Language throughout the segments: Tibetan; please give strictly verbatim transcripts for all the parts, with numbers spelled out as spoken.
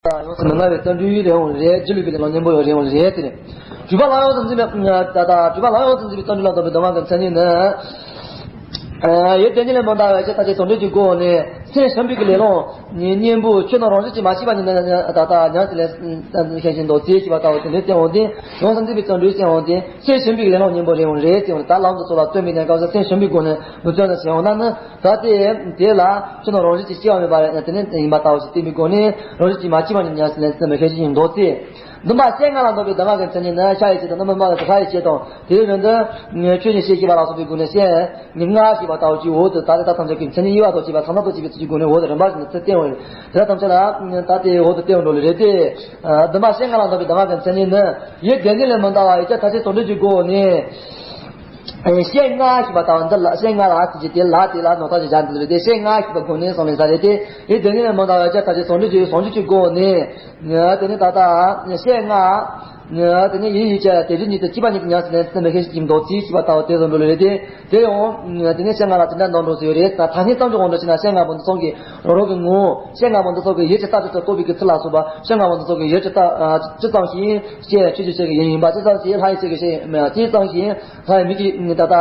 ཡོངས་སུ་མི་མངའ་བའི་རྩ་འགྲུས་རེད་འོང་རེད། སྒྱུ་ལུས་པའི་ལས་སློང་གཉེན་པོ་ཡང་རེད་འོང་རེད་དེ་རེད། སྒྲུབ་པ་ལམ་ཡོངས་སུ་འཛིན་པའི་ད་ལྟ་སྒྲུབ་པ་ལམ་ཡོངས་སུ་འཛིན་པའི་རྩ་འགྲུས་ལ་ལྡོག་པའི་གདམས་ངག་གི་མཚན་ཉིད་ནི། ཡུལ་དེ་ཉིད་ལས་མི་འདའ་བའི་ཕྱིར་ཐམས་ཅད་ཟུང་འབྲེལ་གྱི་སྒོ་ནས་སེམས་གཞན་པའི་ལས་སློང་གཉེན་པོ་ཆོས་རྣམས་རང་བཞིན་གྱིས་མ་སྐྱེས་པ་ཉིད་ནི་ད་ལྟ་ཉམས་སུ་ལེན་ཞེས་པ་ལྟ་བུ་དེ་འདྲའི་སྟོན་འོང་སྟེ། ཡོངས་སུ་འཛིན་པའི་རྩ་འགྲུས་སྟོན་འོང་སྟེ། སེམས་གཞན་པའི་ལས་སློང་གཉེན་པོ་རེད་འོང་རེད་དེ་འོང་ད་ལམ་དུ་སོགས་ལ་སྟོན་པའི་གནས་སྐབས་སུ་སེམས་གཞན་པའི་སྒོ་ནས་མི་སྟོན་ན་ཞེས་འོང་ན་ནི། ད་དེ་དེ་ལ་ཆོས་རྣམས་རང་བཞིན་གྱིས་སྐྱེ་བ་མེད་པ་རེད་དེ་ནི་ཡིན་པ་ལྟ་བུ་ཞིག་བསྟན་པའི་སྒོ་ནས། རང་བཞིན་གྱིས་མ་སྐྱེས་པ་ཉིད་ཉམས་སུ་ལེན་ཚུལ་མི་ཤེས་ཞེས་མདོ་རྩིས། འདུན་པ་ཤེས་ལྔ་ལ་ལྡོག་པའི་གདམས་ངག་གི་མཚན་ཉིད་ནི། ཤ་ཡི་ཆོས་དང་། རྣམ་པར་སྨྲ་བ་དང་། ལྷ་ཡི་ཆོས་དང་། དེའི་རིང་དུ་ཆོས་ཀྱི་ཤེས་ཤེས་པ་ལ་སོགས་པའི་སྒོ་ནས་ཤེས་ལྔ་ཞེས་པ་ལྟ་བུ་ཅིག་འོག་ཏུ་ད་རེས་ད་ཐམས་ཅད་ཀྱི་མཚན་ཉིད་དབྱེ་བ་དང་བཅས་པ་ཐ་སྙད་དང་བཅས་པའི་ཚུལ་གྱི་སྒོ་ནས་འོག་ཏུ་རིམ་པ་བཞིན་དུ་ཚུལ་བསྟན་འོང་། དེ་དག་ཐམས་ཅད་ལ་ད་དེ་འོག་ཏུ་བསྟན་འགྲོ་ལེ་རེད་དེ། འདུན་པ་ཤེས་ལྔ་ལ་ལྡོག་པའི་གདམས་ངག་གི་མཚན་ཉིད་ནི། ཡུལ་དེ་ཉིད་ལས་མི་འདའ་བ་ཡིད་ཆེས་ཐམས་ཅད་ཟུང་འབྲེལ་གྱི་སྒོ་ནས། ཤེས་ལྔ་ཞེས་པ་ལྟ་བུ་འདི་ལ་ཤེས་ལྔ་ལ་ཟེར་གྱི་དེ་ལ་དེ་ལ་ནོར་བཏགས་ཀྱི་སྦྱར་འདི་རེད་དེ། ཤེས་ལྔ་ཞེས་པའི་སྒོ་ནས་གསུངས་ལེ་ས་རེད་དེ། ཡུལ་དེ་ཉིད་ལས་མི་འདའ་བ་ཡིད་ཆེས་ཐམས་ཅད་ཟུང་འབྲེལ་གྱི་ཟུང་འབྲེལ་གྱི་སྒོ་ནས། དེ་ནི་ད་ལྟ་ཤེས་ལྔ། དེ་ནི་ཡིད་ཡིད་ཆེས་དེ་བཞིན་ཉིད་དུ་སྐྱེས་པ་ཉིད་དུ་ཉམས་སུ་ལེན་ཚུལ་མི་ཤེས་ཞེས་མདོ་རྩིས་ཞེས་པ་ལྟ་བུ་དེ་ཟུང་འབྲེལ་རེད་དེ། དེ་ཡང་དེ་ནི་ཤེས་ལྔ་ལ་དེ་འདྲ་འདོན་འགྲོ་སྲོལ་ཡོད་རེད། ད་ཐ་སྙད་ཙམ་གྱི་དབང་དུ་བྱས་ན་ཤེས་ལྔ་པོ་འདི་ཚོ་གི་རང་རང་གི་ངོ་བོ། ཤེས་ལྔ་པོ་འདི་ཚོ་གི་ཡུལ་གྱི་རྟགས་ཅིག་ཏུ་རྟོགས་པའི་གི་ཚུལ་ལ་སོགས་པ། ཤེས་ལྔ་པོ་འདི་ཚོ་གི་ཡུལ་གྱི་རྟགས་ཅི་ཙམ་ཞིག་ཤེས་ཆོས་ཀྱི་ཆོས་ཀྱི་ཡུལ་ཡིན་པ། ཅི་ཙམ་ཞིག་ལྷ་ཡི་ཆོས་ཀྱི་ཤེས། ཅི་ཙམ་ཞིག་ལྷ་ཡི་མིག་གི་ད་ལྟ་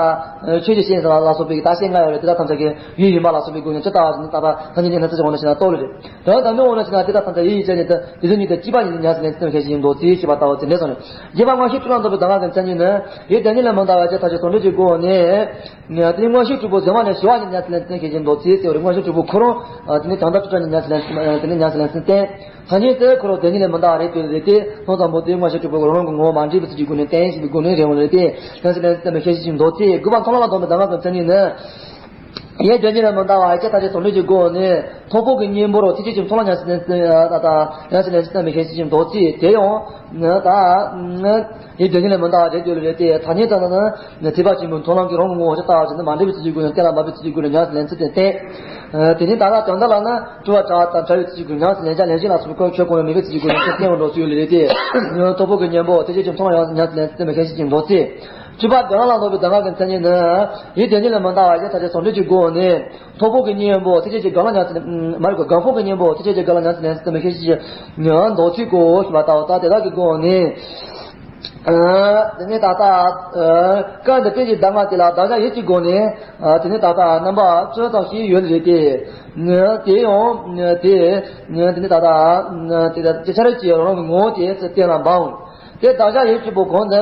ཆོས་ཀྱི་ཤེས་ལ་སོགས་པའི་ད་ཤེས་ལྔ་ཡོད་རེད། དེ་དག་ཐམས་ཅད་ཀྱི་ཡུལ་ཡིན་པ་ལ་སོགས་པའི་སྒོ་ནས་ཇི་ལྟ་བ་ཞིག་ནི་ད་ལྟ་ཐམས་ཅད་ཀྱི་གནས་ཚུལ་གྱི་དབང་དུ་བྱས་ན་རྟོགས་ལེ་རེད། དོན་དམ་པའི་དབང་དུ་བྱས་ན་དེ་དག་ཐམས་ཅད་ཡུལ་ཡིད་ཆེས་ཉིད་དུ་དེ་ཚོ་ཉིད་དུ་སྐྱེས་པ་ཉིད་དུ་ཉམས་སུ་ལེན་ཚུལ་ཤེས་ཞིང་མདོ་རྩིས་ཞེས་པ་ལྟ་བུ་དེ་འདྲ་སོང་ནས། རྗེས་མ་མངོན་ཤེས་དྲུག་ལ་ལྡོག་པའི་གདམས་ངག་གི་མཚན་ཉིད་ནི། ཡུལ་དེ་ཉིད་ལས་མི་འདའ་བ་ཡིད་ཆེས་ཐམས་ཅད་ཟུང་འབྲེལ་གྱི་སྒོ་ནས། དེ་ནི་མངོན་ཤེས་དྲུག་པོ་གཟེངས་བ་ནས་ཞི་བ་ཉིད་ཉམས་སུ་ལེན་ཚུལ་ཤེས་ཞིང་མདོ་རྩིས་ཟེར་བ་རེད། མངོན་ཤེས་དྲུག་པོ་ཁོ་རང་དེ་ནི་དོན་དམ་དྲུག་སྒྲ་ཉིད་ཉམས་སུ་ལེན། དེ་ནི་ཉམས་སུ་ལེན་ཚུལ་བསྟན། ཐ་སྙད་དུ་ཁོ་རང་དེ་ཉིད་ལས་མི་འདའ་བ་རེད་དེ་རེད་དེ། ལྷག་ཙམ་པོ་དེ་མངོན་ཤེས་དྲུག་པོ་རང་རང་གི་ངོ་བོ་མ་འདྲེས་པའི་ཚུལ་གྱི་སྒོ་ནས་བསྟན་ཞེས་པའི་སྒོ་ནས་རེད་འོང་རེད་དེ། ཡང་ཞིག་ལན་ཙམ་པའི་ཤེས་བྱེད་ཀྱི་མདོ་རྩིས། དགུ་པ་མཐོང་ལམ་ལ་ལྡོག་པའི་གདམས་ངག་གི་མཚན་ཉིད་ནི། ཡུལ་དེ་ཉིད་ལས་མི་འདའ་བ་ཡིད་ཆེས་ཐམས་ཅད་ཟུང་འབྲེལ་གྱི་སྒོ་ནས་མཐོང་སྤང་གི་གཉེན་པོར་ཐེག་ཆེན་གྱི་མཐོང་ལམ་ཉམས་སུ་ལེན་ཚུལ་ད་ལྟ་ཡང་ཞིག་ལན་ཙམ་པའི་ཤེས་བྱེད་ཀྱི་མདོ་རྩིས། དེ་ཡང་ད་ཡུལ་དེ་ཉིད་ལས་མི་འདའ་བ་རེད་འདོད་ལེ་རེད་དེ། ཐ་སྙད་ལྟར་ན་ནི་ཐེག་པ་ཆེན་པོའི་མཐོང་ལམ་གྱི་རང་གི་ངོ་བོ་ཇི་ལྟ་བ་བཞིན་དུ་མ་འདྲེས་པའི་ཚུལ་གྱི་སྒོ་ནས་བསྟན་ལ་མ་འདྲེས་པའི་ཚུལ་གྱི་སྒོ་ནས་ཉམས་སུ་ལེན་ཚུལ་དེ་བསྟན། དེ་ནས་ད་ལྟ་དོན་དག་ལ་ནི་སྤྲོས་པ་བྲལ་བ་དང་བྲལ་བའི་ཚུལ་གྱི་སྒོ་ནས་ཉམས་སུ་ལེན་བྱ་ལེན་བྱེད་ལ་སོགས་པའི་ཆོས་གང་ཡང་མེད་པའི་ཚུལ་གྱི་སྒོ་ནས་ཚུལ་བསྟན་འགྲོ་ཚུལ་ཡོད་ལེ་རེད་དེ། མཐོང་སྤང་གི་གཉེན་པོ་ཐེག་ཆེན་གྱི་མཐོང་ལམ་ཉམས་སུ་ལེན་ཚུལ་དེ་མི་ཤེས་ཞེས་ཀྱི་མདོ་རྩིས། བཅུ་པ་སྒང་ལ་ལྡོག་པའི་གདམས་ངག་གི་མཚན་ཉིད་ནི། ཡུལ་དེ་ཉིད་ལས་མི་འདའ་བ་ཡིད་ཆེས་ཐམས་ཅད་ཟུང་འབྲེལ་གྱི་སྒོ་ནས། མཐོང་སྤང་གི་གཉེན་པོ་ཐེག་ཆེན་གྱི་སྒང་ལ་ཉམས་སུ་ལེན། མ་རེད་གོ། སྒང་སྤང་གི་གཉེན་པོ་ཐེག་ཆེན་གྱི་སྒང་ལ་ཉམས་སུ་ལེན་ཚུལ་དེ་མི་ཤེས་ཞེས་མདོ་རྩིས་གོ་ཞེས་པ་ལྟ་བུ་ལྟར་དེ་དག་གི་སྒོ་ནས། དེ་ནས་ད་ལྟ་སྐབས་འདིར་བསྟན་གྱི་གདམས་ངག་དེ་ལ་གདམས་ངག་ཡུལ་གྱི་སྒོ་ནས། དེ་ནས་ད་ལྟ་རྣམ་པ་བཅུ་ཙམ་ཞིག་ཡོད་རེད་དེ། དེ་ཡང་དེ་དེ་ནས་ད་ལྟ་དེ་ལྟར་ཅི་ཆ་རེ་ཅིག་རང་གི་ངོ་བོ་དེ་ཚུར་བསྟན་ལ་འབབ་འོང་། དེ་གདམས་ངག་ཡུལ་གཅིག་པོ་གོང་དུ།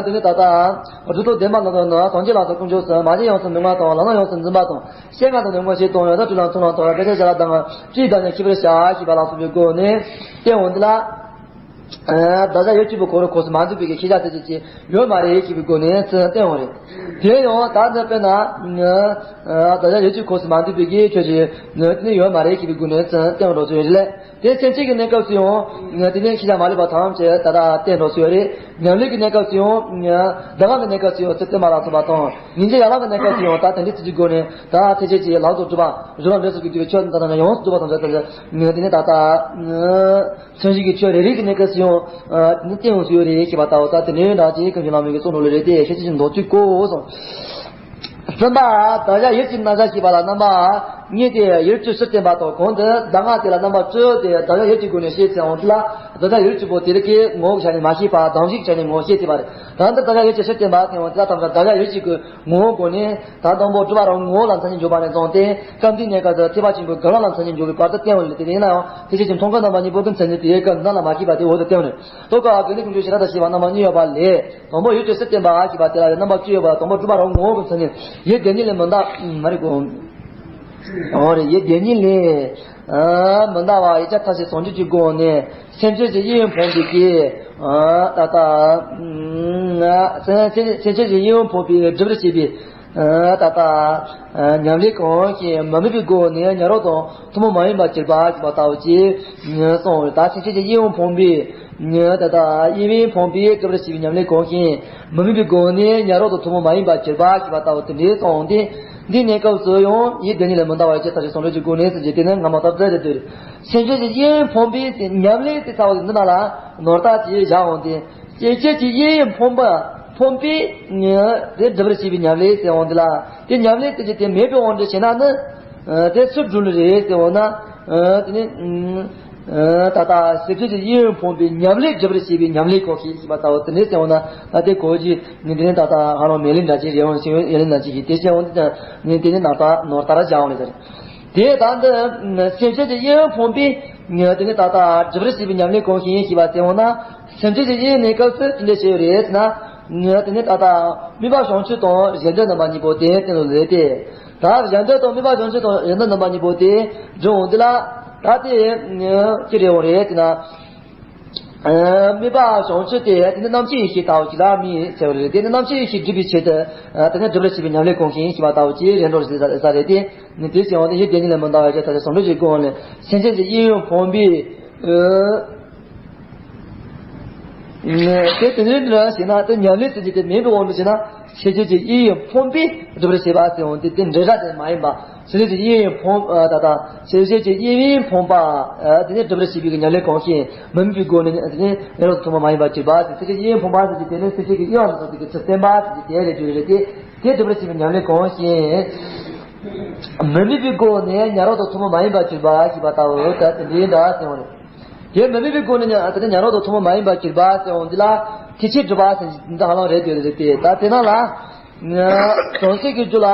དེ་ནི་ད་ལྟ་སྒྲུབ་ཐབས་བདེན་པ་ནང་དུ་ནི་སངས་རྒྱས་ལ་སོགས་དཀོན་མཆོག་གསུམ། མ་བྱས་ཡོངས་སུ་མི་མངའ་དང་། ལམ་སྣ་ཡོངས་སུ་འཛིན་པ་དང་། ཤེས་ལྔ་དང་ནི་མངོན་ཤེས་དང་། ཡང་དག་དྲུག་ལ་མཐོང་ལམ་དང་། སྐད་ཅིག་བྱ་ལ་གདམས་ངག་སྤྱིའི་བདག་ཉིད་ཤེས་པར་བྱ་ཞེས་པ་ལ་སོགས་པའི་སྒོ་ནས་བསྟན་འོང་འདི་ལ། གདམས་ངག་ཡུལ་གཅིག་པོ་གོ་རུ་གོ་སུ་མ་འདུས་པའི་ཤེས་བྱ་དེ་ཅིག་ཅིག་ཡོད་མ་རེད་ཞེས་པའི་སྒོ་ནས་ཚུར་བསྟན་འོང་རེད། དེ་ཡང་ད་འདི་དཔེར་ན། གདམས་ངག་ཡུལ་གཅིག་གོ་སུ་མ་འདུས་པའི་ཆོས་ཅིག་ནི་ཡོད་མ་རེད་ཞེས་པའི་སྒོ་ནས་ཚུར་བསྟན་འགྲོ་ཚུལ་ཡོད་རེད། དེ་སེམས་ཅན་གྱི་གནས་སྐབས་སུ་ཡང་དེ་ནས་ཤེས་བྱ་མ་ལུས་པ་ཐམས་ཅད་ད་ལྟ་བསྟན་འགྲོ་སྲོལ་ཡོད་རེད། ཉམས་ལེན་གྱི་གནས་སྐབས་སུ་ཡང་གདམས་ངག་གི་གནས་སྐབས་སུ་ཡང་ཚུལ་བསྟན་པ་ལ་སོགས་པ་དང་། སྙིང་རྗེ་ཡན་ལག་གི་གནས་སྐབས་སུ་ཡང་ད་དེ་འདྲའི་ཚུལ་གྱི་སྒོ་ནས་ད་ཐེག་ཆེན་གྱི་ལམ་དང་སྒྲུབ་པ་གཞུང་ལ་འབྲས་བུ་གི་འདུས་པའི་ཆོས་དང་ད་ལྟ་ཡོངས་སུ་རྫོགས་པ་དང་འབྲེལ་ཏེ་དེ་ནས་ད་ལྟ་མཚན་གཞི་གི་ཆོས་རེ་རེ་གི་གནས་སྐབས་སུ་ཡང་དེ་ནས་བསྟན་འོང་སྲོལ་ཡོད་རེད་ཞེས་པ་ལྟ་བུ་ད་དེ་ནས་འདྲ་ཅིག་གང་ཞིག་བླ་མའི་གི་གསུང་འགྲོ་ལེ་རེད་དེ་ཤེས་བྱེད་ཀྱི་མདོ་ཚིག་གོ་སོང་། གསུམ་པ། གདམས་ངག་ཡུལ་གཅིག་རྣམ་གཞག་ཞེས་པ་ལ་རྣམ་པ་གཉིས་ཏེ་ཡུལ་གཅིག་ཕྱིར་བསྟན་པ་དང་། གོང་དུ་གདམས་ངག་དེ་ལ་རྣམ་པ་བཅུ་སྟེ་གདམས་ངག་ཡུལ་གཅིག་སྒོ་ནས་བཤད་ཚུལ་འོང་དུས་ལ། གདམས་ངག་ཡུལ་གཅིག་པོ་དེ་རིགས་ཀྱི་ངོ་བོ་གི་ཆ་ནས་མ་བཤད་པར་གདམས་གཞི་གི་ཆ་ནས་ངོ་བོ་བཤད་ཚུལ་བ་རེད། ད་འདི་གདམས་ངག་ཡུལ་གཅིག་ཕྱིར་བསྟན་པ་དེ་འོང་དུས་ལ་ཐམས་ཅད་གདམས་ངག་ཡུལ་གཅིག་གི་ངོ་བོ་སྒོ་ནས་ད་དང་པོ་སྒྲུབ་པ་རང་ངོ་བོ་ལ་མཚན་ཉིད་འཇོག་པ་ནས་བཟུང་སྟེ། སྐབས་འདིའི་གནས་སྐབས་སུ་ཐེག་པ་ཆེན་པོའི་དགེ་སློང་ལ་མཚན་ཉིད་འཇོག་པའི་བར་དུ་བསྟན་འོང་ལེ། དེ་ཡིན་ན་ཡང་ཐེག་ཆེན་གྱི་མཐོང་གང་རྣམ་པ་གཉིས་པོ་གི་མཚན་ཉིད་དེ་སྐབས་འདི་ལ་མ་སྐྱེས་པ་དེ་འོག་ཏུ་བསྟན་འོང་ལེ། ལྟོ་གོས་ཨ་གི་ནི་ཀུན་འདུས་ཤེས་རབ་དང་ཞེས་པ་རྣམ་པ་གཉིས་ཡོད་པ་ལས། དང་པོ་ཡུལ་གཅིག་ཕྱིར་བསྟན་པ་ཞེས་པ་དེ་ལ་ཡང་རྣམ་པ་བཅུ་ཡོད་པ་ལ། དང་པོ་སྒྲུབ་པ་རང་ངོ་བོ་གི་མཚན་ཉིད་ཡུལ་དེ་ཉིད་ལས་མི་འདའ་མ་རེད་གོ། འོ་རེད། ཡུལ་དེ་ཉིད་ལས་མི་འདའ་བ་ཡིད་ཆེས་ཐམས་ཅད་ཟུང་འཇུག་གི་སྒོ་ནས་སེམས་ཅན་གྱི་དབྱིངས་ཕོངས་པའི་གི་ད་ལྟ་སེམས་ཅན་གྱི་དབྱིངས་ཕོངས་པའི་སྒྲུབ་པར་བྱེད་པའི་ད་ལྟ་ཉམས་ལེན་གང་ཞིག་མི་དམིགས་པའི་སྒོ་ནས་ཉན་རང་དང་ཐུན་མོང་མ་ཡིན་པར་གྱུར་པ་ཞེས་པ་ལྟ་བུ་ཅིག་གསུངས། ད་སེམས་ཅན་གྱི་དབྱིངས་ཕོངས་པའི། ད་ལྟ་དབྱིངས་ཕོངས་པའི་སྒྲུབ་པར་བྱེད་པའི་ཉམས་ལེན་གང་ཞིག་མི་དམིགས་པའི་སྒོ་ནས་ཉན་རང་དང་ཐུན་མོང་མ་ཡིན་པར་གྱུར་པ་ཞེས་པ་ལྟ་བུ་དེ་འདྲའི་གསུངས་ཏེ། འདིའི་གནས་སྐབས་སུ་ཡང་ཡུལ་དེ་ཉིད་ལས་མི་འདའ་བ་ཡིད་ཆེས་ཐམས་ཅད་ཟུང་འབྲེལ་གྱི་སྒོ་ནས་ཟེར་གྱི་དེ་ནི་སྔ་མ་ལྟར་བཙལ་ཏེ་འདིར། སེམས་ཅན་གྱི་དབྱིངས་ཕོངས་པའི་ཉམས་ལེན་དེ་ཚ་བ་འདི་ནང་ལ་ནོར་རྟགས་ཀྱིས་བཞག་འོང་སྟེ། སེམས་ཅན་གྱི་དབྱིངས་ཕོངས་པ་ཕོངས་པའི་དེ་སྒྲུབ་པར་བྱེད་པའི་ཉམས་ལེན་ཟེར་འོང་འདི་ལ། དེ་ཉམས་ལེན་དེ་ཅི་དེ་མེད་པའི་དབང་དུ་བྱས་ན་ནི། དེ་སུ་སྒྲུབ་ལེ་རེད་ཟེར་འོང་ན། དེ་ནི། ད་ལྟ་སེམས་ཅན་གྱི་གཡས་གཡོན་ཕོངས་པའི་ཉམས་ལེན་སྒྲུབ་པར་བྱེད་པའི་ཉམས་ལེན་གང་ཞིག་ཞེས་པ་ལྟ་བུ་དེ་འདྲ་ཟེར་འོང་ན། ད་དེ་གོ་རྒྱུ་ནི་དེ་ནི་ད་ལྟ་ཧ་ལམ་མེ་ལེན་འདྲ་ཅིག་རེད་འོང་ཞིང་ཡོན་ལེན་འདྲ་ཅིག་གིས་དེ་བཤད་འོང་དུས་ཀྱང་ནི་དེ་ནི་ནང་ལྟར་ནོར་ལྟར་བཞག་འོང་ལེ་ཟེར། དེ་ད་འདི་སེམས་ཅན་གྱི་གཡས་གཡོན་ཕོངས་པའི་དེ་ནི་ད་ལྟ་སྒྲུབ་པར་བྱེད་པའི་ཉམས་ལེན་གང་ཞིག་ཞེས་པ་ཟེར་འོང་ན། སེམས་ཅན་གྱི་གཡས་གཡོན་གནས་སྐབས་སུ་ཅི་འདྲ་བྱས་ཡོད་རེད་ཟེར་ན། དེ་ནི་ད་ལྟ་དམིགས་པ་བྱང་ཆུབ་དང་གཞན་དོན་རྣམ་པ་གཉིས་པོ་དེ་བསྟན་ལ་ལས་ཏེ། ད་གཞན་དོན་དང་དམིགས་པ་བྱང་ཆུབ་དང་གཞན་དོན་རྣམ་པ་གཉིས་པོ་དེ་སྒྲུབ་འོང་དུས་ལ། ད་དེ་ཅི་རེད་འོང་རེད་ཟེར་ན། དམིགས་པ་བྱང་ཆུབ་དེ་དེ་ནི་རྣམ་མཁྱེན་ཡེ་ཤེས་ལྟ་བུ་ཅིག་ལ་དམིགས་ཟེར་བ་རེད། དེ་ནི་རྣམ་མཁྱེན་ཡེ་ཤེས་སྒྲུབ་པའི་ཆེད་དུ་དེ་ནི་སྒྲུབ་པར་བྱེད་པའི་ཉམས་ལེན་གང་ཞིག་ཞེས་པ་ལྟ་བུ་ཅིག་རེད་འགྲོ་ས་རེད་དེ། ནི་དེ་བྱས་འོང་དུས་ཡིད་བདེ་གཉིས་ལས་མི་འདའ་བའི་ཕྱིར་ཐམས་ཅད་ཟུང་འབྲེལ་གྱི་སྒོ་ནས་སེམས་ཅན་གྱི་གཡས་གཡོན་ཕོངས་པའི། དེ་དེ་ནས་འདྲ་བྱས་ན་དེ་ཉམས་ལེན་ཟེར་གྱི་དེ་མིན་པའི་དབང་དུ་བྱས་ན། སེམས་ཅན་གྱི་གཡས་གཡོན་ཕོངས་པས་སྒྲུབ་པར་བྱེད་པ་ཟེར་འོང་དུས་དེ་འབྲེལ་སྒྲ་དེ་མ་ཡིན་པ། སེམས་ཅན་གྱི་གཡས་གཡོན་ཕོངས་ད་ལྟ་སེམས་ཅན་གྱི་གཡས་གཡོན་ཕོངས་པ། དེ་ནས་སྒྲུབ་པར་བྱེད་པའི་ཉམས་ལེན་གང་ཞིག་མི་དམིགས་པའི་སྒོ་ནས་དེ་ནས་ཉོན་རང་དང་ཐུན་མོང་མ་ཡིན་པར་གྱུར་པ་དེ། སེམས་ཅན་གྱི་གཡས་གཡོན་ཕོངས་པ་ཟེར་གྱི་དེ་ནི་སེམས་ཅན་གྱི་གཡོན་དུ་སོགས་པའི་གི་ཚུལ་བསྟན་པ་ཟེར་གྱི་དེ་རེད་འགྲོ་རེད་དེ། དེ་སྒྲུབ་པར་བྱེད་པའི་ཉམས་ལེན་གང་ཞིག་མི་དམིགས་པའི་སྒོ་ནས་ཉོན་རང་དང་ཐུན་མོང་མ་ཡིན་པར་གྱུར་པ་ཞེས་པ་ལྟ་བུ་ད་དེ་འདྲའི་འདྲ་ཟེར་བ་རེད། དེ་མི་དམིགས་པའི་སྒོ་ནས་ཉ་དེ་ནས་ཉོན་རང་དང་ཐུན་མོང་མ་ཡིན་པར་གྱུར་པ་ཟེར་འོང་དུས་ལ། ཐེག་ཆེན་སྒྲུབ་པ་ཟེར་འདི་ཧ་ལམ་རེད་དེ་རེད་དེ། ད་དེ་ནང་ལ་བྱང་སེམས་ཀྱི་རྒྱུད་ལ་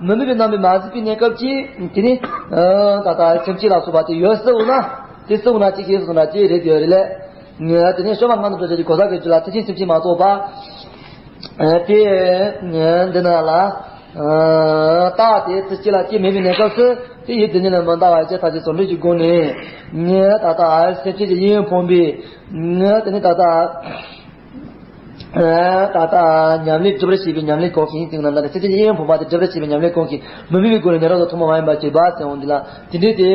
མི་དམིགས་པའི་རྣམ་སྨིན་མ་གཟིགས་པའི་གནས་སྐབས་ཀྱི་དེ་ནི་ད་ལྟ་སེམས་བསྐྱེད་ལ་སོགས་པ་དེ་ཡོད་སྲིད་འོང་ན། དེ་སྲིད་འོང་ན་ཅི་ཞིག་སོང་ན་ཅི་རེད་དེ་རེད་ལས། དེ་ནས་བཤད་པ་སྔ་ན་འགྲོ་བྱེད་ཀྱི་གོ་ས་གི་རྒྱུད་ལ་ཐེག་ཆེན་སེམས་བསྐྱེད་མ་གཏོགས་པ། དེ་འདི་ན་ལ། རྟགས་དེ་ཚུལ་གཅིག་ལ་སྐྱེ་མེད་པའི་གནས་སྐབས་སུ་དེ་ཡིད་བདེ་གཉིས་ལས་མི་འདའ་བའི་ཕྱིར་ཐམས་ཅད་ཟུང་འབྲེལ་གྱི་སྒོ་ནས། ད་ལྟ་སེམས་ཅན་གྱི་གཡས་གཡོན་ཕོངས་པའི། དེ་ནི་ད་ལྟ་ད་ལྟ་ཉམས་ལེན་སྒྲུབ་པར་བྱེད་པའི་ཉམས་ལེན་གང་ཞིག་ཡིན་ཟེར་ན། ད་ལྟ་སེམས་ཅན་གྱི་གཡས་གཡོན་ཕོངས་པ་དེ་སྒྲུབ་པར་བྱེད་པའི་ཉམས་ལེན་གང་ཞིག་མི་དམིགས་པའི་སྒོ་ནས་ཉོན་རང་དང་ཐུན་མོང་མ་ཡིན་པར་གྱུར་པ་ཟེར་འོང་དུས་ལ། དེ་འདྲའི་དེ་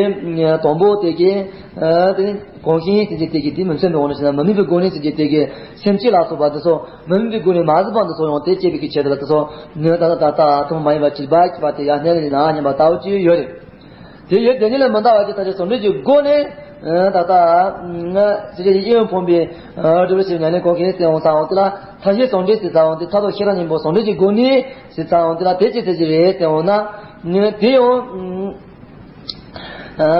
དང་པོ་དེ་གའི་དེ་ནི་གང་ཞིག་ཡིན་ཟེར་གྱི་དེ་གའི་དེ་མི་མཚོན་པའི་དབང་དུ་བྱས་ན། མི་དམིགས་པའི་སྒོ་ནས་ཟེར་གྱི་དེ་གའི་སེམས་བསྐྱེད་ལ་སོགས་པ་འདི་ཚོ། མི་དམིགས་པའི་སྒོ་ནས་མ་གཟིགས་པ་འདི་ཚོ་ཡང་དེ་སྐྱེ་བའི་གི་ཆེད་དུ་ལ་དེ་ཚོ། ནི་ད་ལྟ་ད་ལྟ་ཐུན་མོང་མ་ཡིན་པར་གྱུར་པ་ཞེས་པ་དེ་ཡང་གནས་ལུགས་ཡིན་ན་སྙམ་པ་ལྟ་བུ་ཅིག་ཡོད་རེད། དེ་ཡོད་དེ་ཉིད་ལས་མི་འདའ་བ་ཅིག་ཐམས་ཅད་ཟུང་འབྲེལ་གྱི་སྒོ་ནས། ད་ལྟ་སེམས་ཅན་གྱི་གཡས་གཡོན་ཕོངས་པའི་སྒྲུབ་པར་བྱེད་པའི་ཉམས་ལེན་གང་ཞིག་ཟེར་འོང་ས་འོང་དེ་ལ། ཐབས་ཤེས་ཟུང་འབྲེལ་ཟེར་ས་འོང་དེ་མཐར་ཐུག་ཤེས་རབ་སྙིང་པོ་ཟུང་འབྲེལ་གྱི་སྒོ་ནས་ཟེར་ས་འོང་དེ་ལ། དེ་ཅི་ཟེར་གྱི་རེད་ཟེར་འོང་ན། དེ་ཡང་།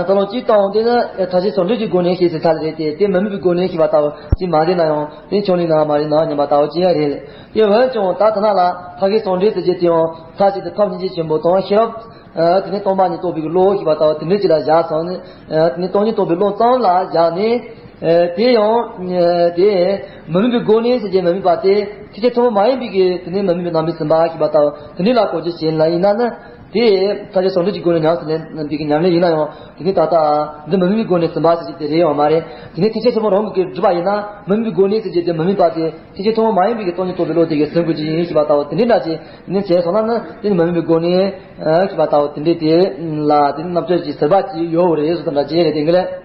ད་ལོ་གཅིག་བཏང་དེ་ནི་ཐབས་ཤེས་ཟུང་འབྲེལ་གྱི་སྒོ་ནས་ཞེས་ཟེར་ཚར་རེད་དེ། དེ་མི་དམིགས་པའི་སྒོ་ནས་ཞེས་པ་ལྟ་བུ་ཅིག་མ་རེད་ན་ཡང་དེ་ཆོག་ནི་ན་མ་རེད་ན་སྙམ་པ་ལྟ་བུ་ཅིག་ཡང་རེད། དེ་འོན་ཀྱང་ད་ཐ་ན་ལ་ཐབས་ཤེས་ཟུང་འབྲེལ་ཟེར་རྒྱུ་དེ་ཡང་མཐའ་གཅིག་ཏུ་ཐབས་སྙིང་རྗེ་ཆེན་པོ་དང་ཤེས་རབ། དེ་ནས་སྟོང་པ་ཉིད་རྟོགས་པའི་བློ་ཞེས་པ་ལྟ་བུ་དེ་འདྲ་ཅིག་ལ་བཞག་སོང་ནས། དེ་ནས་སྟོང་ཉིད་རྟོགས་པའི་བློ་ཙམ་ལ་བཞག་ནས། དེ་ཡང་དེ་མི་དམིགས་པའི་སྒོ་ནས་ཟེར་རྒྱུ་མི་དམིགས་པ་དེ་ཐེག་ཆེན་ཐུན་མོང་མ་ཡིན་པའི་གི་དེ་ནས་མི་དམིགས་པའི་རྣམ་སྨིན་ཟིན་པ་ཞེས་པ་ལྟ་བུ་དེ་འདྲ་ལ་གོ་རྒྱུ་བྱས་ལ་ཡིན་ན་ནི། དེ་ཐབས་ཤེས་ཟུང་འབྲེལ་གྱི་སྒོ་ནས་ཉམས་སུ་ལེན་པའི་གི་ཉམས་ལེན་ཡིན་ན་ཡང་། དེ་ནི་ད་ལྟ་འདི་མི་དམིགས་པའི་སྒོ་ནས་ཟིན་པ་ཟེར་རྒྱུ་དེ་རེད་ཡོད་མ་རེད། དེ་ནས་ཐེག་ཆེན་ཆེན་པོ་རང་གི་སྒྲུབ་པ་ཡིན་ན་མི་དམིགས་པའི་སྒོ་ནས་ཟེར་རྒྱུ་དེ་མི་དམིགས་པ་དེ་ཐེག་ཆེན་ཐུན་མོང་མ་ཡིན་པའི་གི་སྟོང་ཉིད་རྟོགས་པའི་བློ་དེ་གི་ཟིན་དགོས་ཀྱི་ཡིན་ཞེས་པ་ལྟ་བུ་དེ་འདྲའི་འདྲ་ཅིག་ནི་བྱས་སོང་ན་ནི། དེ་ནི་མི་དམིགས་པའི་སྒོ་ནས་ཞེས་པ་ལྟ་བུ་དེ་འདྲའི་དེ་ལ་དེ་ནི་རྣམ་དཔྱོད་ཀྱི་ཟིན་པ་ཅིག་ཡོད་རེད་ཟེར་དེ་འདྲ་ཅིག་རེད། དེ་འདྲ་ལས།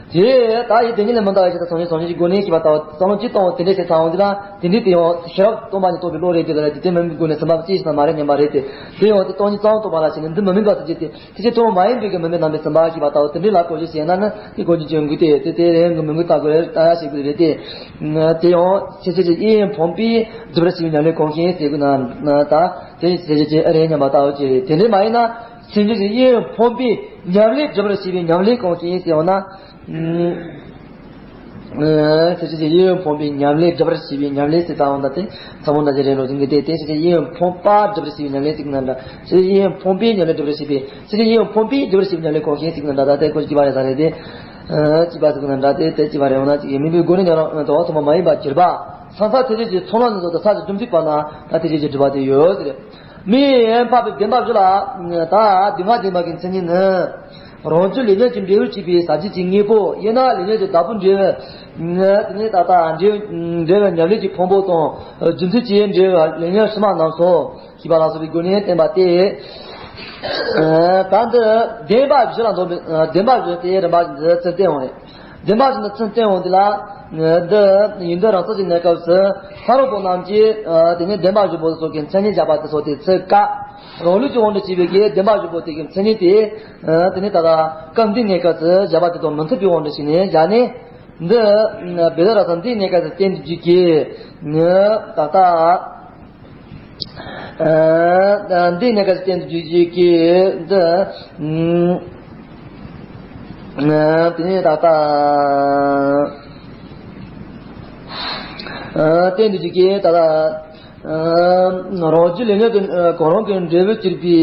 དེ་ད་ཡིད་བདེ་གཉིས་ལས་མི་འདའ་བའི་ཕྱིར་ཐམས་ཅད་ཟུང་འབྲེལ་གྱི་སྒོ་ནས་ཞེས་པ་ལྟ་བུ་བསམ་བློ་ཅི་གཏོང་བ་དེ་འདྲ་བྱས་ཚར་འོང་དུས་ན། དེ་འདྲའི་དེ་ཡང་ཤེས་རབ་སྟོང་པ་ཉིད་རྟོགས་པའི་བློ་རེད། དེ་ལ་དེ་དེ་མི་དམིགས་སྒོ་ནས་ཟིན་པ་ཅི་ཞིག་ན་མ་རེད་སྙམ་པ་རེད་དེ། དེ་ཡང་དེ་སྟོང་ཉིད་ཙམ་རྟོགས་པ་ལ་ཞེན་ནས་འདི་མི་དམིགས་པ་ཟེར་རྒྱུ་དེ་ཐེག་ཆེན་ཐུན་མོང་མ་ཡིན་པའི་གི་མི་དམིགས་རྣམ་སྨིན་ཟིན་པ་ཞེས་པ་ལྟ་བུ་དེ་འདྲའི་ལ་གོ་རྒྱུ་བྱས་ན་ནི་དེ་གོ་རྒྱུ་བྱུང་གི་དེ་དེ་དེ་རེད་གི་མི་དགོས་ལྟ་དགོས་རེད་ལྟ་ཡ་ཞིག་དགོས་རེད་དེ། དེ་ཡང་ཆེ་ཆེ་ཆེ་གཡས་གཡོན་ཕོངས་པས་སྒྲུབ་པར་བྱེད་པའི་ཉམས་ལེན་གང་ཞིག་ཟེར་དགོས་ན་ད་དེ་ཆེ་ཆེ་ཆེ་ཨེ་རེད་སྙམ་པ་ལྟ་བུ་ཅིག་རེད། དེ་འདྲའི་མ་ཡིན་ན། སེམས་ཅན་གྱི་གཡས་གཡོན་ཕོངས་པས་ཉམས་ལེན་སྒྲུབ་པར་བྱེད་པའི་ཉམས་ལེན་གང་ཞིག་ཟེར་བ་ན། སེམས་ཅན་གྱི་གཡས་གཡོན་ཕོངས་པས་ཉམས་ལེན་སྒྲུབ་པར་བྱེད་པའི་ཉམས་ལེན་ཟེར་ཙམ་ད་དེ་ཚ་མོ་འདྲ་ཅིག་རེད་འགྲོ་ཟིན་གི་དེ་དེ་སེམས་ཅན་གཡས་གཡོན་ཕོངས་པ་སྒྲུབ་པར་བྱེད་པའི་ཉམས་ལེན་ཟེར་གི་ན་འདྲ། སེམས་ཅན་གཡས་གཡོན་ཕོངས་པས་ཉམས་ལེན་སྒྲུབ་པར་བྱེད་པའི་སེམས་ཅན་གཡས་གཡོན་ཕོངས་པས་སྒྲུབ་པར་བྱེད་པའི་ཉམས་ལེན་གང་ཞིག་ཟེར་གི་ན་འདྲ། ད་དེ་ཁོ་གཅིག་པ་རེད་ས་རེད་དེ། གཅིག་པ་ཟེར་གི་ན་འདྲ་དེ་དེ་གཅིག་པ་རེད་འོ་ན་གཅིག་ཡིན་མིན་པའི་སྒོ་ནས་ཉམས་རང་དོ་ཐོག་མ་མ་ཡིན་པར་གྱུར་པ། སང་སང་ཐེག་ཆེན་གྱི་ཚོགས་ལམ་ནས་བཟུང་སྟེ་ས་ཀྱི་སྒྲུབ་མཐའི་བར་ན་ད་ཐེག་ཆེན་གྱི་སྒྲུབ་པ་དེ་ཡོད་ཟེར། མི་འཕགས་པའི་བདེན་པ་བཞི་ལ་ད་སྡུག་བསྔལ་བདེན་པ་གི་མཚན་ཉིད་ནི། རང་རྒྱུད་ལས་ཉོན་གྱི་འབྲས་བུར་གྱུར་པའི་ཟག་བཅས་ཀྱི་དངོས་པོ། དབྱེ་ན་ལས་ཉོན་གྱི་བདག་པོའི་འབྲས་བུ། དེ་ནས་ད་ལྟ་འབྲས་བུ་འབྲས་བུ་ཉམས་ལེན་གྱི་ཕུང་པོ་དང་། རྒྱུ་མཚན་གྱི་འབྲས་བུ་ལས་ཉོན་ཕྱི་མ་རྣམས་སོ། ཞེས་པ་ལ་སོགས་པའི་སྒོ་ནས་བསྟན་པ་སྟེ། ད་འདི་བདེན་པ་བཞི་ལ་འདོམས་པའི་བདེན་པ་བཞི་དེ་རིམ་པ་བཞིན་དུ་ཚུལ་བསྟན་འོང་རེད། བདེན་པ་བཞི་དེ་ཚུལ་བསྟན་འོང་དེ་ལ། འདི་ཡོན་ཏན་རང་རྩལ་གྱི་གནས་སྐབས་སུ་ཕ་རོལ་པོ་རྣམས་ཀྱིས་དེ་ནས་བདེན་པ་བཞི་པོ་སོགས་ཀྱི་མཚན་ཉིད་བཞག་པ་དེ་སོགས་དེ་ཚུལ་དཀའ། རང་ལུགས་ཀྱི་དབང་དུ་བྱས་པའི་གི་བདེན་པ་བཞི་པོ་དེ་གི་མཚན་ཉིད་དེ། དེ་ནས་ད་ལྟ་སྐབས་འདིའི་གནས་སྐབས་སུ་བཞག་པ་དེ་དང་མི་མཐུན་པའི་དབང་དུ་བྱས་ནས་བཞག་ནས། འདི་བེ་ད་ར་ས་འདིའི་གནས་སྐབས་སུ་བསྟན་དུ་བཅུག་གི། ད་ལྟ། འདི་གནས་སྐབས་བསྟན་དུ་བཅུག་གི་འདི། དེ་ནས་ད་ལྟ་ཨ་བསྟན་འདི་ཅིག་གིས་ད་ལྟ་ཨ་རང་རྒྱུད་ལས་ཉོན་གྱི་ཨ་གང་རུང་གི་འབྲས་བུ་གཅིག་པའི་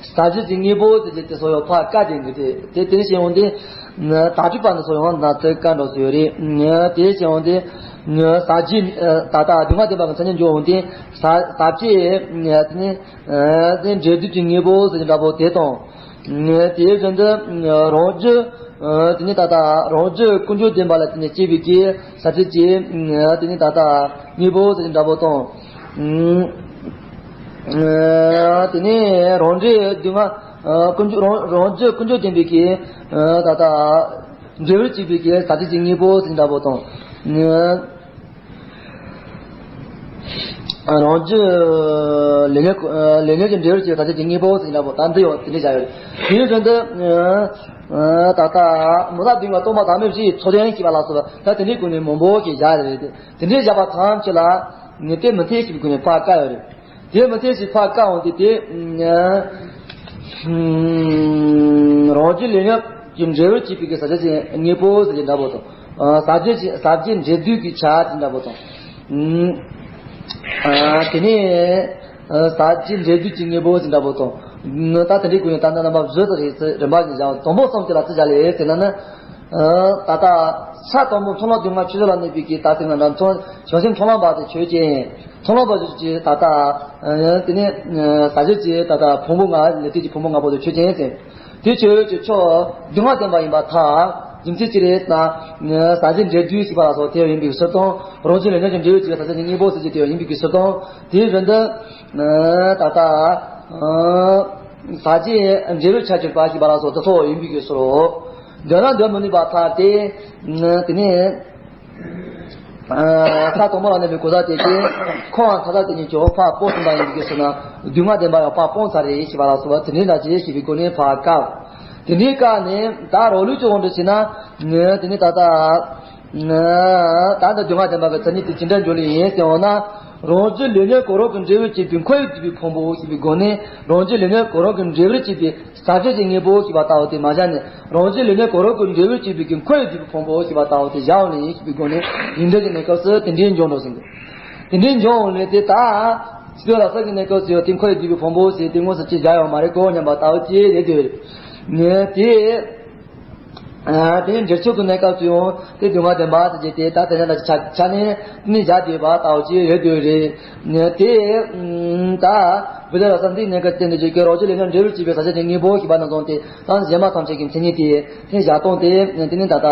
ཟག་བཅས་ཀྱི་དངོས་པོ་ཟེར་གྱི་དེ་སོགས་ཡང་ཕར་བཀག་དེ་འདུག་སྟེ། དེ་དེ་བྱས་ཡོང་དུས་དག་སྒྲུབ་པ་འདི་སོགས་ཡང་ན་དེ་བཀག་འགྲོ་སྲིད་ཡོད་རེད། དེ་བྱས་ཡོང་དུས་ཟག་བཅས་ད་ལྟ་སྡུག་བསྔལ་བདེན་པ་གི་མཚན་ཉིད་འཇོག་ཡོང་དུས་ཟག་ཟག་བཅས་དེ་ནི་ཨ་དེ་འབྲས་བུ་གཅིག་པའི་དངོས་པོ་ཟེར་གྱི་འདྲ་པོ་དེ་དང་། དེའི་རྒྱུན་དུ་རང་རྒྱུད་དེ་ནི་ད་ལྟ་རང་རྒྱུད་ཀུན་འབྱུང་བདེན་པ་ལ་དེ་ནི་སྐྱེས་པའི་གི་ཟག་བཅས་ཀྱི་དེ་ནི་ད་ལྟ་དངོས་པོ་ཟེར་གྱི་འདྲ་པོ་དང་། དེ་ནི་རང་འབྲས་སྡུག་བསྔལ་ཀུན་འབྱུང་རང་རང་རྒྱུད་ཀུན་འབྱུང་བདེན་པའི་གི་ད་ལྟ་འབྲས་བུ་གཅིག་པའི་གི་ཟག་བཅས་ཀྱི་དངོས་པོ་ཟེར་གྱི་འདྲ་པོ་དང་། རང་རྒྱུད་ལས་ཉོན་ལས་ཉོན་གྱི་འབྲས་བུ་གཅིག་པའི་ཟག་བཅས་ཀྱི་དངོས་པོ་ཟེར་གྱི་འདྲ་པོ་ད་འདི་ཡོད་དེ་འདྲ་བྱ་ཡོད། དེའི་རྒྱུན་དུ་ད་ལྟ་མུ་མཐའ་དུས་མཐའ་སྟོང་པ་བདག་མེད་བཞི་ཡི་ཚོགས་ཅན་ཞེས་པ་ལ་སོགས་པ་ད་དེ་འདྲའི་སྒོ་ནས་མང་པོ་ཞིག་བཞག་རེད། དེ་འདྲའི་བཞག་པ་ཐམས་ཅད་ལ་ངས་དེ་མི་འཐད་ཞེས་པའི་སྒོ་ནས་ཕར་བཀག་ཡོད་རེད། དེ་མི་འཐད་ཞེས་ཕར་བཀག་འོང་དུས་དེ། རང་རྒྱུད་ལས་ཉོན་གྱི་འབྲས་བུ་གཅིག་པའི་གི་ཟག་བཅས་ཀྱི་དངོས་པོ་ཟེར་གྱི་འདྲ་པོ་དང་། ཟག་བཅས་ཀྱི་ཟག་བཅས་འབྲས་བུ་གི་ཆ་དེ་འདྲ་པོ་དང་། དེ་ནས་ཟག་བཅས་འབྲས་བུ་གི་དངོས་པོ་ཟེར་འདྲ་པོ་དང་། ད་དེ་འདྲའི་སྒོ་ནས་ད་ནི་རྣམ་པ་བཞི་ཟེར་རེད་ཟེར་རིམ་པ་བཞིན་བཞག་དང་པོ་གསུམ་དེ་ལ་ཅི་བྱ་ལེ་ཟེར་ན་ནི། ད་ལྟ་ས་དང་པོ་མཐོང་ལམ་སྡུག་བསྔལ་ཆོས་ཅན་ལ་གནས་པའི་གི་ད་དེ་ང་འདྲ་མཐོང་བྱང་སེམས་མཐོང་ལམ་པ་དེ་ཆོས་ཅན། མཐོང་ལམ་པ་ཆོས་ཅན་ད་ལྟ་དེ་ནས་ཟག་བཅས་ཀྱི་ད་ལྟ་ཕུང་པོ་ལྔ་ལས་དེ་ཀྱི་ཕུང་པོ་ལྔ་པོ་དེ་ཆོས་ཅན་ཟེར། དེ་ཆོས་ཀྱི་ཕྱོགས་སྡུག་བསྔལ་བདེན་པ་ཡིན་པར་ཐལ། རྒྱུ་མཚན་ཅི་རེད་ན། ཟག་བཅས་འབྲས་བུ་ཞེས་པ་ལ་སོགས་དེ་ཡིན་པའི་ཕྱིར་དང་། རང་རྒྱུད་ལས་ཉོན་གྱི་འབྲས་བུ་གཅིག་པའི་ཟག་བཅས་ཀྱི་དངོས་པོ་ཟེར་གྱི་དེ་ཡིན་པའི་ཕྱིར་དང་། དེའི་རྒྱུན་དུ་ད་ལྟ་ཟག་བཅས་འབྲས་བུར་ཆ་གྱུར་པ་ཞེས་པ་ལ་སོགས་དེ་སོགས་ཡིན་པའི་ཕྱིར་རོ། འདོད་ན་འདོད་མི་ནུས་པར་ཐལ་ཏེ། དེ་ནས་ས་དང་པོ་ལ་གནས་པའི་གོ་ས་དེ་སྟེ། འཁོར་བ་མཐའ་དག་དེ་ཉིད་ཀྱང་ཕར་སྤོང་ཟིན་པ་ཡིན་པའི་ཕྱིར་ན། སྡུག་བསྔལ་བདེན་པ་ཡང་ཕར་སྤོང་ཚར་རེད་ཞེས་པ་ལ་སོགས་པ་དེ་འདྲའི་འདྲ་ཅེས་ཞེས་པའི་སྒོ་ནས་ཕར་བཀག་དེ་འདྲའི་བཀག་ནས་ད་རང་ལུགས་ཀྱི་དབང་དུ་བྱས་ན། དེ་ནས་ད་ལྟ། ད་ལྟ་སྡུག་བསྔལ་བདེན་པ་གི་མཚན་ཉིད་དེ་ཇི་འདྲ་འཇོག་ལེ་ཡིན་ཟེར་འོང་ན། རང་རྒྱུད་ལས་ཉོན་གང་རུང་གི་འབྲས་བུར་གྱུར་པའི་འཁོར་བས་བསྡུས་པའི་ཕུང་པོ་ཞེས་པའི་སྒོ་ནས་རང་རྒྱུད་ལས་ཉོན་གང་རུང་གི་འབྲས་བུར་གྱུར་པའི་ཟག་བཅས་ཀྱི་དངོས་པོ་ཞེས་པ་ལྟ་བུ་དེ་མ་བཞག་ནས། རང་རྒྱུད་ལས་ཉོན་གང་རུང་གི་འབྲས་བུར་གྱུར་པའི་གི་འཁོར་བས་བསྡུས་པའི་ཕུང་པོ་ཞེས་པ་ལྟ་བུ་དེ་བཞག་ཡོང་ནས་ཡིན་ཞེས་པའི་སྒོ་ནས་ཡིན་འདོད་ཀྱི་གནས་སྐབས་སུ་དེ་འདྲའི་འཇོག་འགྲོ་ཟིན་ཏེ། དེ་འདྲའི་འཇོག་འོང་ལས་དེ་ད། ཆོས་རབ་གསལ་གྱི་གནས་སྐབས་སུ་ཡང་དེ་འཁོར་བས་བསྡུས་པའི་ཕུང་པོ་ཞེས་དེ་དངོས་སུ་ཅི་བཞག་ཡོད་མ་རེད་གོ་སྙམ་པ་ལྟ་བུ་ཅི་རེད་འདོད། ངས་དེ། དེ་ནས་འབྲས་ཆོས་ཀྱི་གནས་སྐབས་སུ་ཡང་དེ་སྡུག་བསྔལ་བདེན་པ་ཟེར་གྱི་དེ་ད་དེ་ནས་ཆ་ཆ་ནས་ནི་བཞག་བསྡད་པ་ལྟ་བུ་ཅི་རེད་འདོད་རེད། དེ་ད་བུ་ལ་ར་ས་འདིའི་གནས་སྐབས་བསྟན་དུ་བཅུག་གི་རོ་ཅི་ལས་ཀྱང་འབྲས་བུར་གྱུར་པའི་ཟག་བཅས་ཀྱི་དངོས་པོ་ཞེས་པ་ནང་དོན་དེ་དང་གཞན་མ་ཐམས་ཅད་ཀྱི་མཚན་ཉིད་དེ་དེ་བཞག་སྟངས་དེ་དེ་ནི་ད་ལྟ་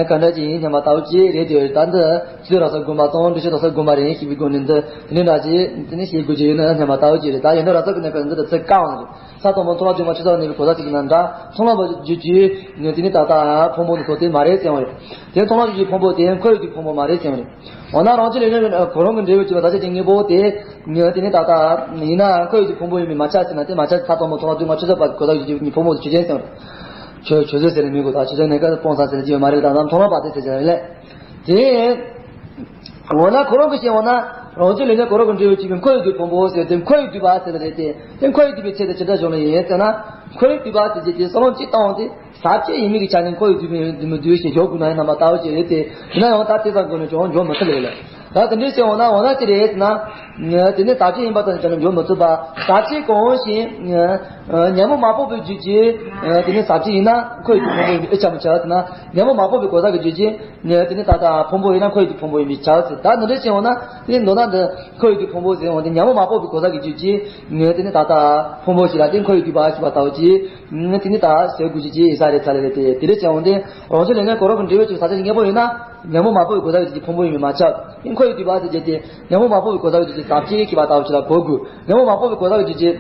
ག་འདྲ་ཅིག་ཡིན་སྙམ་པ་ལྟ་བུ་ཅི་རེད་འདོད་རེད། ད་འདི་ཆོས་རབ་གསལ་དགོངས་པ་དང་འབྲས་ཆོས་རབ་གསལ་དགོངས་པ་རེད་ཞེས་པའི་སྒོ་ནས་འདི་དེ་ནི་འདྲ་ཅིག་དེ་ནི་ཤེས་དགོས་ཀྱི་ཡོད་ན་སྙམ་པ་ལྟ་བུ་ཅི་རེད། ད་ཡོན་ཏན་རབ་གསལ་གྱི་གནས་སྐབས་འདི་ལ་ཚིག་བཀག་འོང་རེད། ས་དང་པོ་མཐོང་ལམ་སྡུག་བསྔལ་ཆོས་ཅན་ལ་གནས་པའི་གོ་ས་ཅིག་ཡིན་ན་འདྲ། མཐོང་ལམ་པ་རྒྱུད་ཀྱི་དེ་ནི་ད་ལྟ་ཕུང་པོ་འདི་ཚོ་དེ་མ་རེད་ཟེར་བ་རེད། དེ་མཐོང་ལམ་རྒྱུད་ཀྱི་ཕུང་པོ་དེ་འཁོར་བའི་དུས་ཕུང་པོ་མ་རེད་ཟེར་བ་རེད། འོ་ན་རང་རྒྱུད་ལས་ཉོན་གང་རུང་གི་འབྲས་བུར་གྱུར་པའི་ཟག་བཅས་ཀྱི་དངོས་པོ་དེ་དེ་ནི་ད་ལྟ་ཡིན་ན་འཁོར་བའི་དུས་ཕུང་པོ་ཡིན་པས་མ་ཁྱབ་ཟེར་ན་དེ་མ་ཁྱབ། ས་དང་པོ་མཐོང་ལམ་སྡུག་བསྔལ་ཆོས་ཅན་པ་གི་གོ་ས་རྒྱུད་ཀྱི་ཕུང་པོ་དེ་ཆོས་ཅན་ཟེར་བ་རེད། ཆོས་ཆོས་ཟེར་ནས་མི་དགོས། ད་ཆོས་ཅན་གནས་སྐབས་སྤོང་ས་ཟེར་གྱི་ཡོད་མ་རེད། ད་ལྟ་མཐོང་ལམ་པ་དེ་ཟེར་གྱི་རེད་ལེ། དེ། འོ་ན་ཁོ་རང་གི་བཤད་འོ་ན། རང་རྒྱུད་ལས་ཉོན་གང་རུང་གི་འབྲས་བུར་གྱུར་པའི་འཁོར་བའི་དུས་ཕུང་པོ་ཟེར་ཏེ་འཁོར་བའི་དུས་པ་ཟེར་རེད་དེ། དེ་འཁོར་བའི་དུས་པའི་ཚད་དེ་ཇི་འདྲ་འཇོག་ལེ་ཡིན་ཟེར་ན། འཁོར་བའི་དུས་པ་ཟེར་རྒྱུ་དེ་བསམ་བློ་གཅིག་བཏང་སྟེ་ཟག་བཅས་ཡིན་མིན་གྱི་ཆ་ནས་འཁོར་བའི་དུས་པའི་མི་འདུག་ཞེས་འཇོག་དགོས་ན་ཡང་མ་ལྟ་བུ་ཅིག་རེད་དེ། ཡིན་ན་ཡང་ད་དེ་ཙམ་སྒོ་ནས་ཀྱང་འཇོག་མི་ཐུབ་ལེ་ལ། ད་དེ་འདྲའི་བཤད་འོ་ན་འོ་ན་ཅི་རེད་ཟེར་ན། དེ་ནི་ཟག་བཅས་ཡིན་པ་ཙམ་གྱིས་ཀྱང་འཇོག་མི་ཐུབ་པ། ཟག་བཅས་གང་ཞིག་ཉོན་མོངས་མ་སྤངས་པའི་རྒྱུད་ཀྱི་དེ་ནི་ཟག་བཅས་ཡིན་ན་འཁོར་བའི་དུས་ཕུང་པོ་ཡིན་པས་ཁྱབ་མི་ཁྱབ་ཟེར་ན། ཉོན་མོངས་མ་སྤངས་པའི་གོ་ས་གི་རྒྱུད་ཀྱི། ནས་དེ་ནི་ད་ལྟ་ཕུང་པོ་ཡིན་ན་འཁོར་བའི་དུས་ཕུང་པོ་ཡིན་པས་ཁྱབ་ཟེར། ད་འདི་འདྲ་བྱས་འོང་ན་དེ་ནི་མདོར་ན་འདི་འཁོར་བའི་དུས་ཕུང་པོ་ཟེར་འོང་དེ་ཉོན་མོངས་མ་སྤངས་པའི་གོ་ས་གི་རྒྱུད་ཀྱི་ནས་དེ་ནི་ད་ལྟ་ཕུང་པོ་ཞིག་ལ་དེ་འཁོར་བའི་དུས་པ་ཞེས་པ་ལྟ་བུ་ཅིག་ནས་དེ་ནི་ད་ཟེར་དགོས་ཀྱི་ཅིག་ཡིན་ས་རེད་ཚར་ལེ་རེད་དེ། དེ་འདྲ་བྱས་འོང་དེ་རང་རྒྱུད་ལས་ཉོན་གང་རུང་གི་འབྲས་བུར་གྱུར་པའི་ཟག་བཅས་ཀྱི་དངོས་པོ་ཡིན་ན་ཉོན་མོངས་མ་སྤངས་པའི་གོ་ས་གི་རྒྱུད་ཀྱི་ཕུང་པོ་ཡིན་པས་མ་ཁྱབ། དེ་འཁོར་བའི་དུས་པ་ཟེར་རྒྱུ་དེ་ཉོན་མོངས་མ་སྤངས་པའི་གོ་ས་གི་རྒྱུད་ཀྱི་ཟག་བཅས་ཞེས་པ་ལྟ་བུ་ཅིག་ལ་གོ་དགོས། ཉོན་མོངས་མ་སྤངས་པའི་གོ་ས་གི་རྒྱུད་ཀྱི་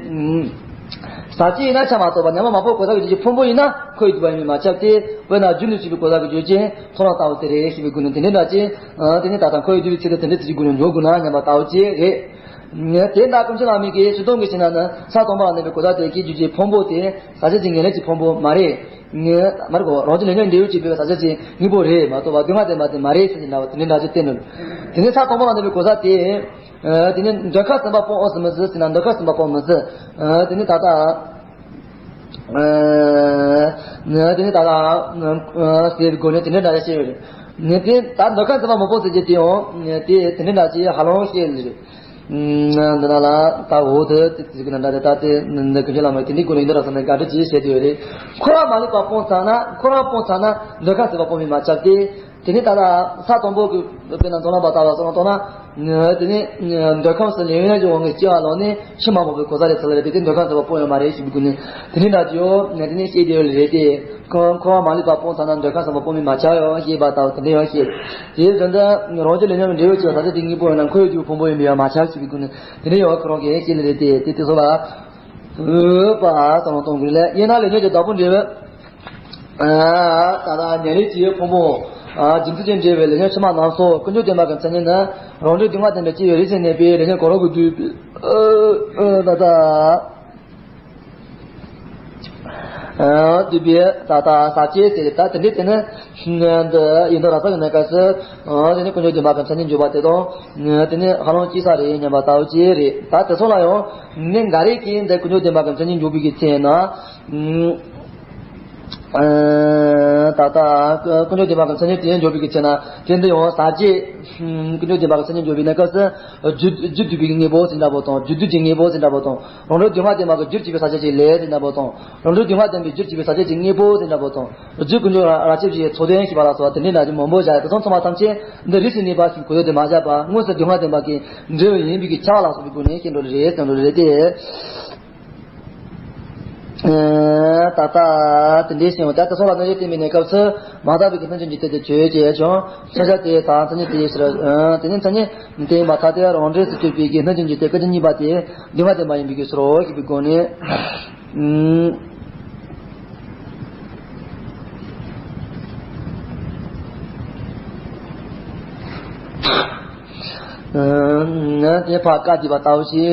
ཟག་བཅས་ཡིན་ན་ཆ་མ་གཏོགས་པ་ཉོན་མོངས་མ་སྤངས་པའི་གོ་ས་གི་རྒྱུད་ཀྱི་ཕུང་པོ་ཡིན་ན་འཁོར་བའི་དུས་པ་ཡིན་པས་མ་ཁྱབ་སྟེ། དཔེར་ན་རྒྱུ་ནི་ཞེས་པའི་གོ་ས་གི་རྒྱུད་ཀྱི་མཐོང་ལམ་ལྟ་བུ་དེ་རེད་ཞེས་པའི་སྒོ་ནས་དེ་འདྲའི་འདྲ་ཅིག་དེ་ནི་ད་ལྟ་འཁོར་བའི་དུས་པའི་ཚེ་དེ་དེ་འདྲའི་ཚིག་གི་སྒོ་ནས་འཇོག་དགོས་ན་སྙམ་པ་ལྟ་བུ་ཅིག་རེད། དེ་ལྟར་ཀུན་མཁྱེན་བླ་མའི་གི་ཞུ་དོན་གྱི་ཞིང་ན་ནི་ས་དང་པོ་ལ་གནས་པའི་གོ་ས་དེ་གི་རྒྱུད་ཀྱི་ཕུང་པོ་དེ་ཟག་བཅས་ཀྱི་ངེས་ལེགས་ཀྱི་ཕུང་པོ་མ་རེད། མ་རེད་གོ། རང་རྒྱུད་ལས་ཉོན་འབྲས་བུར་གྱུར་པའི་ཟག་བཅས་ཀྱི་དངོས་པོ་རེད་མ་གཏོགས་པ་སྡུག་བསྔལ་བདེན་པ་དེ་མ་རེད་ཟེར་གྱི་འདྲ་བ་དེ་འདྲའི་འདྲ་ཅིག་བསྟན་འདུག་དེ་ནས་ས་དང་པོ་ལ་གནས་པའི་གོ་ས་དེ། ཨ་དེ་ནས་འདོད་ཁམས་སེམས་པ་སྤོང་འོས་སུ་མི་བཟོད་ཟེར་ན་འདོད་ཁམས་སེམས་པ་སྤོང་མི་བཟོད། ཨ་དེ་ནས་ད་ལྟ་ ཨ་དེ་ནི་ད་ལྟ་ཟེར་དགོས་ནི་དེ་འདྲ་འདྲ་བཤད་ཡོད་རེད། ནི་དེ་ད་འདོད་ཁམས་སེམས་དཔའ་མང་པོ་ཟེར་གྱི་དེ་ཡང་དེ་དེ་འདྲ་འདྲ་ཅིག་ཧ་ལམ་བཤད་ཡོད་རེད། འདི་ན་ལ་ད་འོ་དེ་དེ་ཟེར་གྱི་ན་འདྲ་དེ་ད་དེ་འདི་ཀུན་མཁྱེན་བླ་མ་དེ་འདྲའི་སྐོར་ལ་ཡིན་འདྲ་ར་ས་ནས་དགག་སྒྲུབ་ཅིག་བཤད་དེ་ཡོད་རེད། འཁོར་བ་མ་ལུས་པ་སྤོང་ཚར་ན་འཁོར་བ་སྤོང་ཚར་ན་འདོད་ཁམས་སེམས་དཔའ་སྤོང་མིན་མ་ཁྱབ་སྟེ། དེ་ནི་ད་ལྟ་ས་དང་པོ་གི་དཔེར་ན་མདོ་ལམ་པ་ལྟ་བ་སོགས་ལ་གཏོང་ན། དེ་ནི་འདོད་ཁམས་སུ་ལས་ཡོན་གྱི་དབང་གིས་སྐྱེ་བ་ལོན་ནས་ཕྱི་མ་འཕགས་པའི་གོ་ས་རེ་ཚུལ་རེ་དེ་དེ་འདོད་ཁམས་སུ་སྤོང་ཡོད་མ་རེད་ཞུ་དགོས་ནི། དེ་ནི་ན་ཅིའོ་དེ་ནི་ཤེས་བདེ་བའི་རེད་དེ། འཁོར་བ་མ་ལུས་པ་སྤོང་ཚར་ན་འདོད་ཁམས་སུ་སྤོང་མིན་མ་ཁྱབ་ཡང་ཞེས་པ་ལྟ་བུ་དེ་འདྲ་ཡང་ཤེས། དེའི་དོན་དུ་རང་རྒྱུད་ལས་ཉོན་གྱི་འབྲས་བུ་སྐྱེ་བ་ས་ཆ་དེ་དངོས་པོ་ཡིན་ན་འཁོར་བའི་རྒྱུ་ཕུང་པོ་ཡིན་པས་མ་ཁྱབ་ཞུ་དགོས་ནི། དེ་ནི་ཡང་ཁོ་རང་གི་ཤེས་ལེ་རེད་དེ་དེ་དེ་སོགས་ལ། འོས་པ་གསལ་སྣང་གཏོང་དགོས་ལས་དབྱེ་ན་ལས་ཉོན་གྱི་བདག་པོ་འབྲས་བུ། ད་ལྟ་ཉེ་རིགས་ཀྱི་ཕུང་པོ། རྒྱུ་མཚན་ཅན་འབྲེལ་བའི་ལས་ཉོན་ཕྱི་མ་རྣམས་སོ་ཀུན་འབྱུང་བདེན་པ་གི་མཚན་ཉིད་ནི། རང་འབྲས་སྡུག་བསྔལ་བདེན་པའི་སྐྱེ་བའི་རིགས་སུ་གནས་པའི་ལས་ཉོན་གང་རུང་གིས་བསྡུས་པའི། ད་ལྟ། བསྡུས་པའི་ད་ལྟ་ཟག་བཅས་ཟེར་ད་དེ་འདྲའི་དེ་ནི། འདི་ཡིན་མདོ་ར་ས་གི་གནས་སྐབས་སུ། དེ་ནི་ཀུན་འབྱུང་བདེན་པ་གི་མཚན་ཉིད་འཇོག་པ་དེ་དང་། དེ་ནི་ཧ་ལམ་གཅིག་ས་རེད་སྙམ་པ་ལྟ་བུ་ཅིག་རེད། ད་དེ་སོགས་ལ་ཡང་། ནི་འགའ་རེ་གིས་འདི་ཀུན་འབྱུང་བདེན་པ་གི་མཚན་ཉིད་འཇོག་པའི་གི་ཚེ་ན། ཨ་ད་ལྟ་ཀུན་འབྱུང་བདེན་པ་གི་མཚན་ཉིད་དེ་འཇོག་པའི་གི་ཚེ་ན་དེ་འདི་ཡང་ཟག་བཅས་ཀུན་འབྱུང་བདེན་པ་གི་མཚན་ཉིད་འཇོག་པའི་གནས་སྐབས་སུ་རྒྱུ་རྒྱུ་བསྡུས་པའི་གི་དངོས་པོ་ཟེར་འདྲ་པོ་དང་རྒྱུ་བསྡུས་ཀྱི་དངོས་པོ་ཟེར་འདྲ་པོ་དང་རང་འབྲས་སྡུག་བསྔལ་བདེན་པ་གི་རྒྱུར་གྱུར་པའི་ཟག་བཅས་ཀྱི་ལས་ཟེར་འདྲ་པོ་དང་རང་འབྲས་སྡུག་བསྔལ་བདེན་པའི་རྒྱུར་གྱུར་པའི་ཟག་བཅས་ཀྱི་དངོས་པོ་ཟེར་འདྲ་པོ་དང་རྒྱུ་ཀུན་འབྱུང་རང་རང་ཆས་ཀྱི་ཚོགས་དོན་ཞེས་པ་ལ་སོགས་པ་དེ་འདྲའི་འདྲ་རྒྱུ་མང་པོ་བཞག་ཡོད། དེ་ཚོ་ཚང་མ་ཐམས་ཅད་འདི་རིགས་སུ་གནས་པ་ཞིག་གོ་ཡོད་དེ་མ་བཞག་པ་དངོས་སུ་སྡུག་བསྔལ་བདེན་པ་གི་འབྲས་བུ་ཡིན་པའི་གི་ཁྱབ་པ་ལ་སོགས་པའི་སྒོ་ནས་ཤེས་འགྲོ་ལེ་རེད་ཟེར་འགྲོ་ལེ་རེད་དེ། ད་ལྟ་དེ་འདྲའི་ཞིང་ད་ལྟ་སོགས་ལ་གནོད་བྱེད་བསྟན་པའི་གནས་སྐབས་སུ་མ་དག་པའི་གི་སྣོད་བཅུད་འཇིག་རྟེན་དུ་ཆོས་ཅན་ཀྱང་ཤ་ཤ་དེ་དང་མཚན་ཉིད་དེའི་ཕྱིར། དེ་ནི་མཚན་ཉིད་དེ་ཡིན་པར་ཐལ་ཏེ་རང་འབྲས་སུ་གྱུར་པའི་གི་སྣོད་བཅུད་འཇིག་རྟེན་སྐད་ཅིག་གཉིས་པ་དེ་སྡུག་བསྔལ་བདེན་པ་ཡིན་པའི་གི་ཕྱིར་རོ་ཞེས་པའི་སྒོ་ནས། དེ་ཕར་བཀག་བགྱིས་པ་ལྟ་བུ་ཞིག་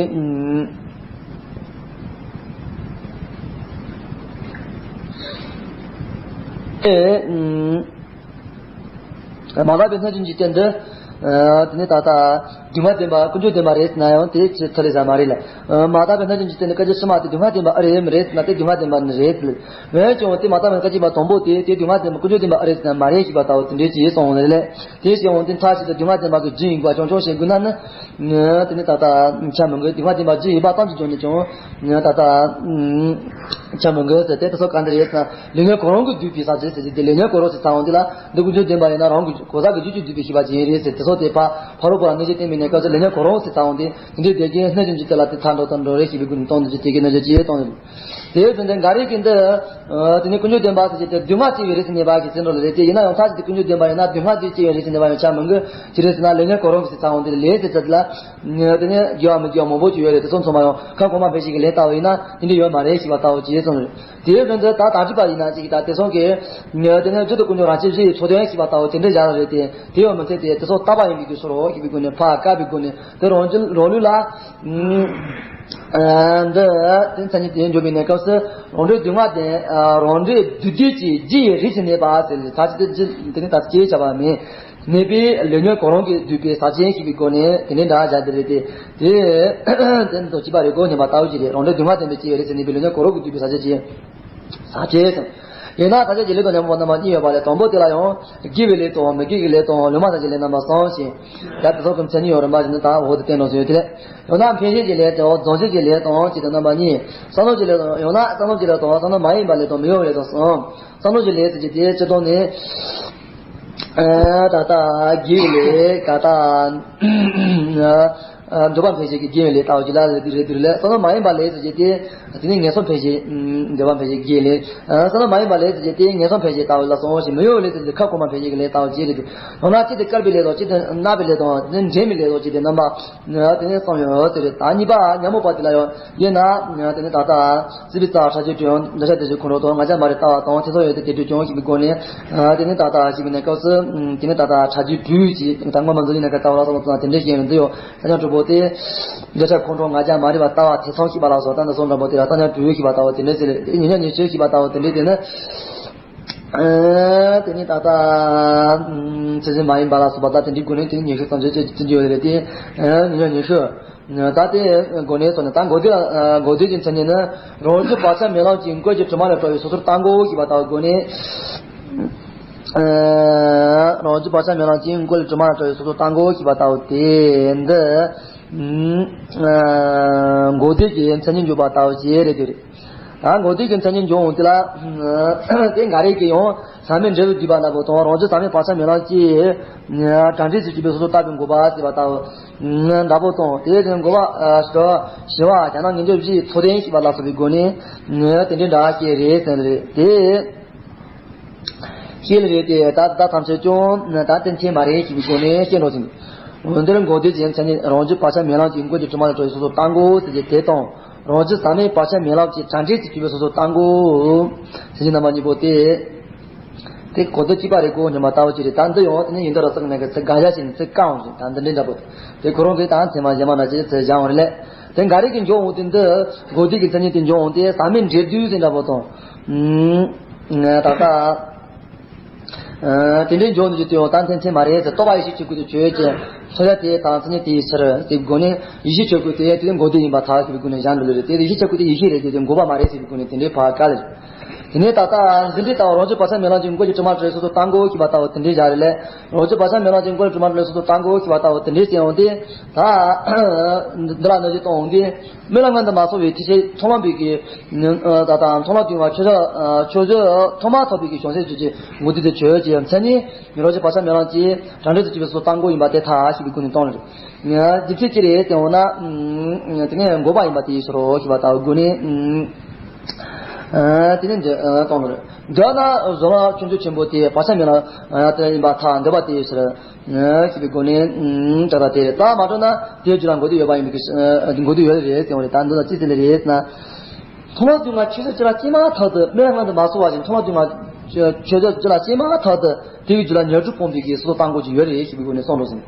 ཨེ། མ་དག་པའི་སྣོད་བཅུད་འཇིག་རྟེན་འདི། དེ་ནི་ད་ལྟ་སྡུག་བསྔལ་བདེན་པ་ཀུན་འབྱུང་བདེན་པ་རེད་ཟེར་ན་ཡང་དེ་ཅི་ཐུ་ལས་ཟ་མ་རེད་ལ། མ་དག་པའི་སྣོད་བཅུད་འཇིག་རྟེན་འདི་སྐད་ཅིག་ཕྱི་མ་དེ་སྡུག་བསྔལ་བདེན་པ་ཨེ་རེད་མི་རེད་ཟེར་ན་དེ་སྡུག་བསྔལ་བདེན་པ་ནི་རེད། འོན་ཀྱང་དེ་མ་དག་པའི་སྐད་ཅིག་མ་དང་པོ་དེ་དེ་སྡུག་བསྔལ་བདེན་པ་ཀུན་འབྱུང་བདེན་པ་ཨེ་རེད་ཟེར་ན་མ་རེད་ཞེས་པ་ལྟ་བུ་དེ་འདྲའི་ཅིག་གསུངས་ཡོང་ནི་རེད། དེ་བྱས་ཡང་དེ་མཐའ་གཅིག་ཏུ་སྡུག་བསྔལ་བདེན་པ་གི་རྒྱུ་ཡིན་པ་ཅུང་ཅུང་ཤེས་དགོས་ན་ནི། དེ་ནི་ད་ལྟ་ཆ་མི་དགོས། སྡུག་བསྔལ་བདེན་པ་རྒྱུ་ཡིན་པ་ཙམ་གྱིས་འཇོག་ནས་ཀྱང་ད་ལྟ་ཆ་མི་དགོས་ཟེར་ཏེ་དེ་སོགས་ག་འདྲ་རེད་ཟེར་ན་ལས་ཉོན་གང་རུང་གིས་བསྡུས་པའི་ཟག་བཅས་ཟེར་གྱི་དེ་ལས་ཉོན་གང་རུང་ཟེར་ཚར་འོང་དེ་ལ་འདི་ཀུན་འབྱུང་བདེན་པ་ཡིན་ན་རང་གི་གོ་ས་གི་རྒྱུ་ཅིག་བསྡུས་པའི་ཤེས་པ་ཅན་རེད་ཟེར་དེ་སོགས་དེ་ཕ་ཕ་རོལ་པོ་ལ་གནོད་བྱེད་བསྟན་པའི་གནས་སྐབས་སུ་ལས་ཉོན་གང་རུང་ཟེར་ཚར་འོང་དེ་དེ་འདྲའི་བསྡད་ཀྱི་སྣོད་བཅུད་འཇིག་རྟེན་ལ་དེ་ཚར་འགྲོ་ཚར་འགྲོ་རེད་ཞེས་པའི་སྒོ་ནས་སྟོང་དུ་ཅི་དེ་གའི་གནོད་བྱེད་ཅེས་སྟོང་དུ། དེའི་དོན་དུ་འགའ་རེ་གིས་འདི། དེ་ནི་ཀུན་འབྱུང་བདེན་པ་ཟེར་གྱི་དེ་སྡུག་བསྔལ་སྐྱེ་བའི་རིགས་སུ་གནས་པ་གི་ཟེར་འགྲོ་ལེ་རེད་དེ་ཡིན་ན་ཡང་མཐའ་གཅིག་ཏུ་ཀུན་འབྱུང་བདེན་པ་ཡིན་ན་སྡུག་བསྔལ་དེ་སྐྱེ་བའི་རིགས་སུ་གནས་པ་ཡང་ཆ་མི་དགོས། ཅི་རེད་ཟེར་ན་ལས་ཉོན་གང་རུང་གིས་ཟེར་ཚར་འོང་དེ་ལས་ཟེར་ཚར་དེ་ལ། དེ་ནི་དགེ་བ་མི་དགེ་བ་མང་པོ་ཅིག་ཡོད་རེད། དེ་ཚོ་ཚང་མ་ཡང་ཁམས་གོང་མ་འཕེལ་བྱེད་ཀྱི་ལས་ལྟ་བུ་ཡིན་ན་དེ་འདྲ་ཡོད་མ་རེད་ཞེས་པ་ལྟ་བུ་ཅིག་གསུངས་རེད། དེའི་དོན་དུ་ད་དག་སྒྲིབ་པ་ཡིན་ན་ཅིག་ད་དེ་སོང་གི། དེ་ནི་རྒྱུ་དང་ཀུན་འབྱུང་རང་ཆས་བཞི་ཡི་ཚོགས་དོན་ཞེས་པ་ལྟ་བུ་དེ་འདྲ་བཞག་རེད་དེ། དེ་ཡང་མི་འཐད་དེ་དེ་སོགས་རྟག་པ་ཡིན་པའི་རྒྱུ་ཕྱིར་རོ་ཞེས་པའི་སྒོ་ནས་ཕར་བཀག་པའི་སྒོ་ནས་དེ་རང་རྒྱུད་རང་ལུགས་ལ། འདི་དེ་མཚན་ཉིད་དེ་འཇོག་པའི་གནས་སྐབས་སུ་རང་འབྲས་སྡུག་བསྔལ་བདེན། རང་འབྲས་སྡུག་བདེན་གྱི་རྒྱུ་ཡི་རིགས་སུ་གནས་པ་ཟེར་ནས་ད་ཅི་དེ་དེ་ནི་ད་ཅི་བྱ་བ་མེད། གནས་པའི་ལས་ཉོན་གང་རུང་གིས་བསྡུས་པའི་ཟག་བཅས་ཞེས་པའི་སྒོ་ནས་དེ་ནི་འདྲ་བཞག་དེ་རེད་དེ། དེ་དེ་ནི་དོ་གཅིག་པ་རེད་གོ་སྙམ་པ་ལྟ་བུ་ཅིག་རེད། རང་འབྲས་སྡུག་བསྔལ་བདེན་པའི་སྐྱེ་བའི་རིགས་སུ་གནས་པའི་ལས་ཉོན་གང་རུང་གིས་བསྡུས་པའི་ཟག་བཅས་ཀྱི། ཟག་བཅས་སམ། ཡིན་ན་ཟག་བཅས་ཀྱི་ལས་དང་ཉོན་མོངས་པ་རྣམ་པ་གཉིས་ཡོད་པ་ལས་དང་པོ་དེ་ལ་ཡང་དགེ་བའི་ལས་དང་མི་དགེ་བའི་ལས་དང་ལུང་མ་བསྟན་གྱི་ལས་རྣམ་པ་གསུམ་ཞེས། ཡང་དེ་སོགས་ཀྱི་མཚན་ཉིད་ཡང་རིམ་པ་བཞིན་དུ་ད་འོག་ཏུ་བསྟན་ནོ་ཟེར་ཡོད་དེ་ལས། ཡང་ན་འཕེན་བྱེད་ཀྱི་ལས་དང་རྫོགས་བྱེད་ཀྱི་ལས་དང་ཅེས་དང་རྣམ་པ་གཉིས། བསམ་བློ་ཀྱི་ལས་དང་ཡང་ན་བསམ་བློ་ཀྱི་ལས་དང་བསམ་བློ་མ་ཡིན་པ་ལས་དང་མི་གཡོ་བའི་ལས་དང་གསུམ། བསམ་བློ་ཀྱི་ལས་ཟེར་གྱི་དེ་སྤྱིར་བཏང་ནི། ད་ལྟ་དགེ་བའི་ལས་ད་ལྟ། འདོད་པ་འཕེན་བྱེད་ཀྱི་དགེ་བའི་ལས་ལྟ་བུ་ཅིག་ལ་རེད་དེ་རེད་དེ་རེད་ལས་བསམ་བློ་མ་ཡིན་པ་ལས་ཟེར་གྱི་དེ། དེ་ནི་ངན་སོང་འཕེན་བྱེད། འདོད་པ་འཕེན་བྱེད་དགེ་ལས། བསམ་བློ་མ་ཡིན་པ་ལས་ཟེར་གྱི་དེ་ངན་སོང་འཕེན་བྱེད་ལྟ་བུ་ལ་སོང་ཞིང་མི་གཡོ་བའི་ལས་ཟེར་གྱི་ཁ་ཁོ་མ་འཕེན་བྱེད་ཀྱི་ལས་ལྟ་བུ་ཅིག་རེད་དེ། ཡང་ན་གཅིག་དེ་བསྐལ་པའི་ལས་དང་གཅིག་དེ་གནས་པའི་ལས་དང་དེ་ནི་འདྲེན་པའི་ལས་དང་གཅིག་དེ་རྣམ་པ། དེ་ནི་གསུམ་ཡོད་ཟེར་རེད། ད་གཉིས་པ་ཉོན་མོངས་པ་དེ་ལ་ཡང་ཡིན་ན། དེ་ནི་ད་ལྟ་སྲིད་པའི་རྩ་བ་ཕྲ་རྒྱས་དྲུག་འདོད་ཆགས་དེ་བཞིན་ཁོང་ཁྲོ་དང་ང་རྒྱལ་མ་རིག་ལྟ་བ་དང་ཐེ་ཚོམ་ཡོད་དེ་དེ་དྲུག་ཀྱང་ཞེས་པའི་སྒོ་ནས། དེ་ནི་ད་ལྟ་ཞེས་པའི་གནས་སྐབས་སུ། དེ་ནི་ད་ལྟ་ཕྲ་རྒྱས་དྲུག་ཅེས་ད་སྔོན་མ་འཛམ་གླིང་ནས་ཀ་ལྟ་བ་ལ་སོགས་པ་དེ་འདྲ་ཞིག་ཡོད་འདི་ཡོད། ས་མཚམས་དྲུག་པོ་དེ། འདོད་ཆགས་ཁོང་ཁྲོ་ང་རྒྱལ་མ་རིག་པ་ལྟ་བ་ཐེ་ཚོམ་ཞེས་པ་ལ་སོགས་ད་ནི་གསུམ་འདྲ་པོ་དེ་ལ་ས་མཚམས་དྲུག་ཞེས་པ་ལྟ་བུ་དེ་འདྲ་ཟེར་ཉེ་ཉོན་ཉེ་སྤྱོད་ཞེས་པ་ལྟ་བུ་དེ་འདྲ་དེ་ནི། དེ་ནི་ད་ལྟ། ཆེ་ཆེ་མ་ཡིན་པ་ལ་སོགས་པ་ད་དེ་འདྲའི་སྒོ་ནས་དེ་ཉི་ཤུ་ཙམ་ཞིག་བརྩི་རྒྱུ་ཡོད་རེད་དེ། ཉི་ཤུ་ཉི་ཤུ། ད་དེ་སྒོ་ནས་སོང་ནས་ད་འགོག་སྡུད་འགོག་སྡུད་ཀྱི་མཚན་ཉིད་ནི། རང་རྒྱུད་བག་ཆགས་མེད་ལམ་གྱི་འགོག་གི་དྲི་མ་ལས་གྲོལ་བའི་སོ་སོར་བརྟག་འགོག་ཞེས་པ་ལྟ་བུའི་སྒོ་ནས། རང་རྒྱུད་བག་ཆགས་མེད་ལམ་གྱི་འགོག་གི་དྲི་མ་ལས་གྲོལ་བའི་སོ་སོར་བརྟག་འགོག་ཞེས་པ་ལྟ་བུ་དེ་འདི། འགོག་སྡུད་ཀྱི་མཚན་ཉིད་འཇོག་པ་ལྟ་བུ་ཞིག་རེད་དེ་རེད། ད་འགོག་སྡུད་ཀྱི་མཚན་ཉིད་འཇོག་འོང་དུས་ལ། དེ་འགའ་རེ་གིས་ཡང་ཟག་མེད་འབྲས་བུ་བསྡུས་པ་ལྟ་བུ་དང་། རང་རྒྱུད་ཟག་མེད་བག་ཆགས་མེད་ལམ་གྱིས་གྲ་སྒྲིག་བྱེད་ཀྱི་པའི་སོ་སོར་བརྟག་པའི་འགོག་པ་ཞེས་པ་ལྟ་བུ་འདྲ་པོ་དང་། དེ་ཡང་འགོག་པ་ཞི་བ་ཞི་བ་ཡང་ན་ངེས་འབྱུང་བཞིའི་ཚོགས་ལྡན་ཞེས་པ་ལ་སོགས་པའི་སྒོ་ནས་དེ་འདྲའི་འདྲ་ཞིག་རེད་ཟེར་རེད་དེ། ཤེས་ལ་རེད་དེ། ད་ད་ཐམས་ཅད་ཀྱང་ད་དེ་མཁྱེན་མ་རེད་ཞེས་པའི་སྒོ་ནས་ཤེས་འགྲོ་ཟིན། འོན་ཏེ་འགོག་སྡུད་ཀྱི་མཚན་ཉིད་རང་རྒྱུད་བག་ཆགས་མེད་ལམ་གྱི་འགོག་གི་དྲི་མ་ལས་གྲོལ་བའི་སོ་སོར་བརྟག་འགོག་ཟེར་གྱི་དེ་དང་། རང་རྒྱུད་ཟག་མེད་བག་ཆགས་མེད་ལམ་གྱི་གྲ་སྒྲིག་གིས་གྲུབ་པའི་སོ་སོར་བརྟག་འགོག་ཟེར་གྱི་རྣམ་པ་གཉིས་པོ་དེ། དེ་གོ་བསྡུར་གཅིག་པ་རེད་གོ་སྙམ་པ་ལྟ་བུ་ཅིག་རེད། ད་འདི་ཡང་དེ་ནས་ཡིན་མདོ་ར་ས་གི་ནང་གི་ཚིག་དགག་བྱ་བྱས་ནས་ཚིག་བཀག་འོང་ཞིང་། ད་འདི་འདྲའི་འདྲ་པོ་དེ་ཁོ་རང་གིས་ད་ཚད་མ་གཞན་མ་འདྲ་ཅིག་ཚིག་སྦྱང་འོང་རེད་ལས། དེ་འགའ་རེ་གིས་འཇོག་འོང་དུས་འདི་འགོག་སྡུད་ཀྱི་མཚན་ཉིད་དེ་འཇོག་འོང་དུས་ཟག་མེད་འབྲས་བུ་ཟེར་འདྲ་པོ་དང་། ད་ལྟ། དེ་འདྲའི་འཇོག་འདུག་ཅེས་དེའོ་ད་མཚན་མཚན་མ་རེད་ཟེར། རྟོག་པ་ཡེ་ཤེས་ཆོས་སྐུ་དེ་ཆོས་ཅན། ཚོགས་བྱ་དེ་དང་མཚན་ཉིད་དེའི་ཕྱིར་ཟེར་སྒོ་ནས་ཡེ་ཤེས་ཆོས་སྐུ་དེ་དེ་འགོག་སྡུད་ཡིན་པར་ཐལ་ཟེར་བའི་སྒོ་ནས་སྦྱར་འགྲོ་ལེ་རེད། དེ་ཡེ་ཤེས་ཆོས་སྐུ་དེ་ཡེ་ཤེས་རེད་ཅེས་དེ་འགོག་པ་མ་རེད་ཟེར་བའི་སྒོ་ནས་དེ་འདྲའི་ཕར་བཀག་ལེ་རེད། དེ་ནས་ད་ལྟ་འདི་འདྲའི་ལྟ་བུ་རང་རྒྱུད་བག་ཆགས་མེད་ལམ་གྱི་འགོག་གི་དྲི་མ་ལས་གྲོལ་སོ་སོར་བརྟག་འགོག་ཞེས་པ་ལྟ་བུ་དེ་འདྲའི་བཞག་རེད་ལས། རང་རྒྱུད་བག་ཆགས་མེད་ལམ་གྱི་འགོག་གི་དྲི་མ་ལས་གྲོལ་སོ་སོར་བརྟག་འགོག་ཞེས་པ་ལྟ་བུ་དེ་འདྲའི་བཤད་འོང་དུས། ད་འདི་ལ་གནོད་བྱེད་གཏོང་འོང་དུས། སྨོན་ལམ་སྔོན་དུ་མ་སོང་བའི་ཐེག་ཆེན་མཐོང་ལམ་པའི་གི། ད་ལྟ་མཐོང་ལམ་བདུན་པ་ཆོས་ཆོས་ཆོས་ཐོག་མར་ཐོབ་པའི་གི་བྱང་སེམས་ཆོས་ཀྱི་འགོག་སྡུད་དེ་ཆོས་ཀྱི་མཚན་ཉིད་ཉོན་རང་བཞིན་བག་ཆགས་མེད་ལམ་གྱི་གྲ་སྒྲིག་ཏུ་གྱུར་པའི་སོ་སོར་བརྟག་འགོག་ཡིན་པ་དེ་ཐལ་ཞེས་པའི་སྒོ་ནས་གཏོང་ལེ་རེད། རྒྱུ་མཚན་ཅི་རེད་ཟེར་འོང་ན། དེ་ནས་འགོག་པ་ཡིན་པ་དེའི་ཕྱིར་རོ་ཞེས་པ་ལྟ་བུའི་སྒོ་ནས། དེ་ནས་འདི་གཏོང་ལེ་རེད། འདོད་ན་གཟུང་ལམ་ཆོས་མཆོག་ཆེན་པོ་དེ་བག་ཆགས་མེད་ལམ་དེ་ཡིན་པར་ཐལ། འདོད་པ་དེའི་ཕྱིར། ཞེས་པའི་སྒོ་ནས་ད་ལྟ་དེ་རེད། ད་མ་འགྲོ་ན་དེའི་རྒྱུད་ལ་འགོག་སྡུད་ཡོད་པ་ཡིན་པའི་འགོག་སྡུད་ཡོད་རེད་ཟེར་བ་རེད། ད་འདི་ལ་ཅི་ཟེར་ལེ་རེད་ཟེར་ན། མཐོང་ལམ་བདུན་ལྔ་ཆོས་ཅན་སྤྱི་ལ་སྐྱེས་མ་ཐག་ཏུ་སྨོན་ལམ་སྔོན་དུ་མ་སོང་བ་ཞིག་མཐོང་ལམ་བདུན་ལྔ་ཆོས་ཅན་སྤྱི་ལ་སྐྱེས་མ་ཐག་ཏུ་དེའི་རྒྱུད་ལ་ཉོན་སྒྲིབ་སྤོང་བའི་གི་སོ་སོར་བརྟག་འགོག་ཅིག་ཡོད་རེད་ཞེས་པའི་སྒོ་ནས་གསུངས་འགྲོ་ཟིན།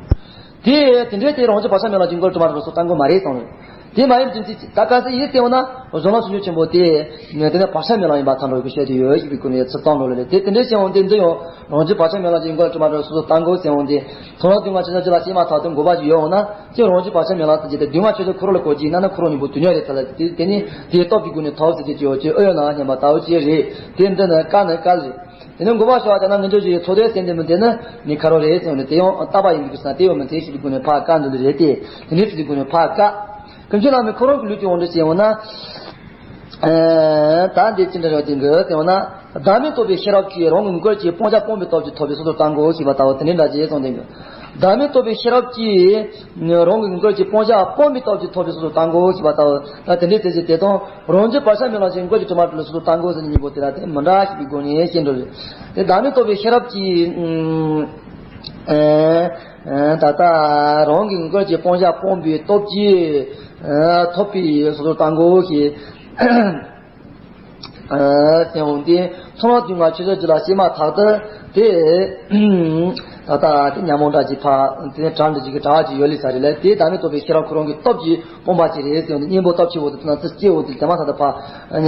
དེ་དེ་འདྲའི་དེ་རང་རྒྱུད་བག་ཆགས་མེད་ལམ་གྱི་འགོག་གི་དྲི་མ་ལས་གྲོལ་སོ་སོར་བརྟག་འགོག་མ་རེད་གསུངས་རེད། དེ་མ་ཡིན་དུས་ད་ག་ས་ཡིན་ཟེར་བ་ན་གཟུང་ལམ་ཆོས་མཆོག་ཆེན་པོ་དེ། དེ་ནས་བག་ཆགས་མེད་ལམ་ཡིན་པར་ཐལ་འགྲོ་གི་བཤད་དེ་ཡོད་ཞེས་པའི་སྒོ་ནས་ཚིག་བཏང་འགྲོ་ལེ་རེད། དེ་དེ་འདྲའི་བཤད་འོང་དུས་འདི་ཡང་རང་རྒྱུད་བག་ཆགས་མེད་ལམ་གྱི་འགོག་གི་དྲི་མ་ལས་གྲོལ་སོ་སོར་བརྟག་འགོག་ཟེར་འོང་དུས། མཐོང་ལམ་བདུན་ལྔ་ཆོས་ཅན་སྤྱི་ལ་སྐྱེས་མ་ཐག་ཏུ་འགོག་པ་ཞིག་ཡོད་འོང་ན། ཅི་རང་རྒྱུད་བག་ཆགས་མེད་ལམ་ཟེར་གྱི་དེ་བདུན་ལྔ་ཆོས་ཅན་ཁོ་རང་ལ་གོ་གཅིག་ན་ན་ཁོ་རང་གཉིས་པོ་དུས་མཉམ་རེད་ཐལ་ལ། དེ་དེ་ནི་དེའི་སྟོབས་ཀྱི་སྒོ་ནས་ཐལ་ཟེར་གྱི་ཅི་ཡོད་ཅི་ཨེ་ཡོད་ན་སྙམ་པ་ལྟ་བུ་ཅི་རེད། དེ་འདི་ནི་བཀག་ནི་བཀག་ལེ་རེད། དེ་ནས་འགོག་པ་ཞི་བ་ཡང་ན་ངེས་འབྱུང་བཞིའི་ཚོགས་ལྡན་ཟེར་འདི་མི་འདི་ནི་ནི་ཁ་རོ་རེད་ཟེར་ནས་དེ་ཡང་བརྟག་པ་ཡིན་པའི་ཟེར་ན་དེ་ཡང་མི་འཐད་ཞེས་པའི་སྒོ་ནས་ཕར་བཀག་འདུག་ལེ་རེད་དེ། དེ་འདྲའི་ཚུལ་གྱི་སྒོ་ནས་ཕར་བཀག་ཀུན་མཁྱེན་བླ་མས་ཁོ་རང་གི་ལུགས་ཀྱི་དབང་དུ་བྱས་འོང་ན། ད་འདི་ཅི་འདྲ་རེད་དེ་འགྲོ་དེ་འོང་ན། བདག་མེད་རྟོགས་པའི་ཤེས་རབ་ཀྱིས་རང་གི་ངོ་སྐལ་གྱི་སྤང་བྱ་སྤོང་བའི་སྟོབས་ཀྱིས་ཐོབ་པའི་སོ་སོར་བརྟག་འགོག་ཞེས་པ་ལྟ་བུ་དེ་འདྲའི་འདྲ་ཞིག་གསུངས་ཏེ། བདག་མེད་རྟོགས་པའི་ཤེས་རབ་ཀྱིས་རང་གི་ངོ་སྐལ་གྱི་སྤང་བྱ་སྤོང་བའི་སྟོབས་ཀྱིས་ཐོབ་པའི་སོ་སོར་བརྟག་འགོག་ཞེས་པ་ལྟ་བུ་ད་དེ་འདྲའི་ཚུལ་གྱིས་དེ་དང་། རང་རྒྱུད་བག་ཆགས་མེད་ལམ་གྱི་འགོག་གི་དྲི་མ་ལས་གྲོལ་སོ་སོར་བརྟག་འགོག་ཟེར་གཉིས་པོ་དེ་ལ་དེ་མི་འདྲ་ཞིག་གི་སྒོ་ནས་ཤེས་འགྲོ་རེད། དེ་བདག་མེད་རྟོགས་པའི་ཤེས་རབ་ཀྱིས། ད་ལྟ་རང་གི་ངོ་སྐལ་གྱི་སྤང་བྱ་སྤོང་བའི་སྟོབས་ཀྱིས་ཐོབ་པའི་སོ་སོར་བརྟག་འགོག་ཞེས་ཟེར་འོང་དུས། མཐོང་ལམ་བདུན་ལྔ་ཆོས་ཅན་སྤྱི་ལ་སྐྱེས་མ་ཐག་ཏུ་དེ། ད་ལྟ་དེ་ཉོན་མོངས་འདྲ་ཅིག་ཕར་དེ་ནས་གྲ་འགྲིག་ཅིག་གི་གྲ་ཅིག་ཡོད་ལེ་ས་རེད་ལས། དེ་བདག་མེད་རྟོགས་པའི་ཤེས་རབ་ཁོ་རང་གི་སྟོབས་ཀྱིས་སྤོང་བ་ཅིག་རེད་ཟེར་འོང་དུས། གཉེན་པོ་སྟོབས་ཆེ་བོ་དེ་ཚོ་ན་ཚིག་སྐྱེ་བོ་དེ་དེ་མ་ཐག་ཏུ་ཕར་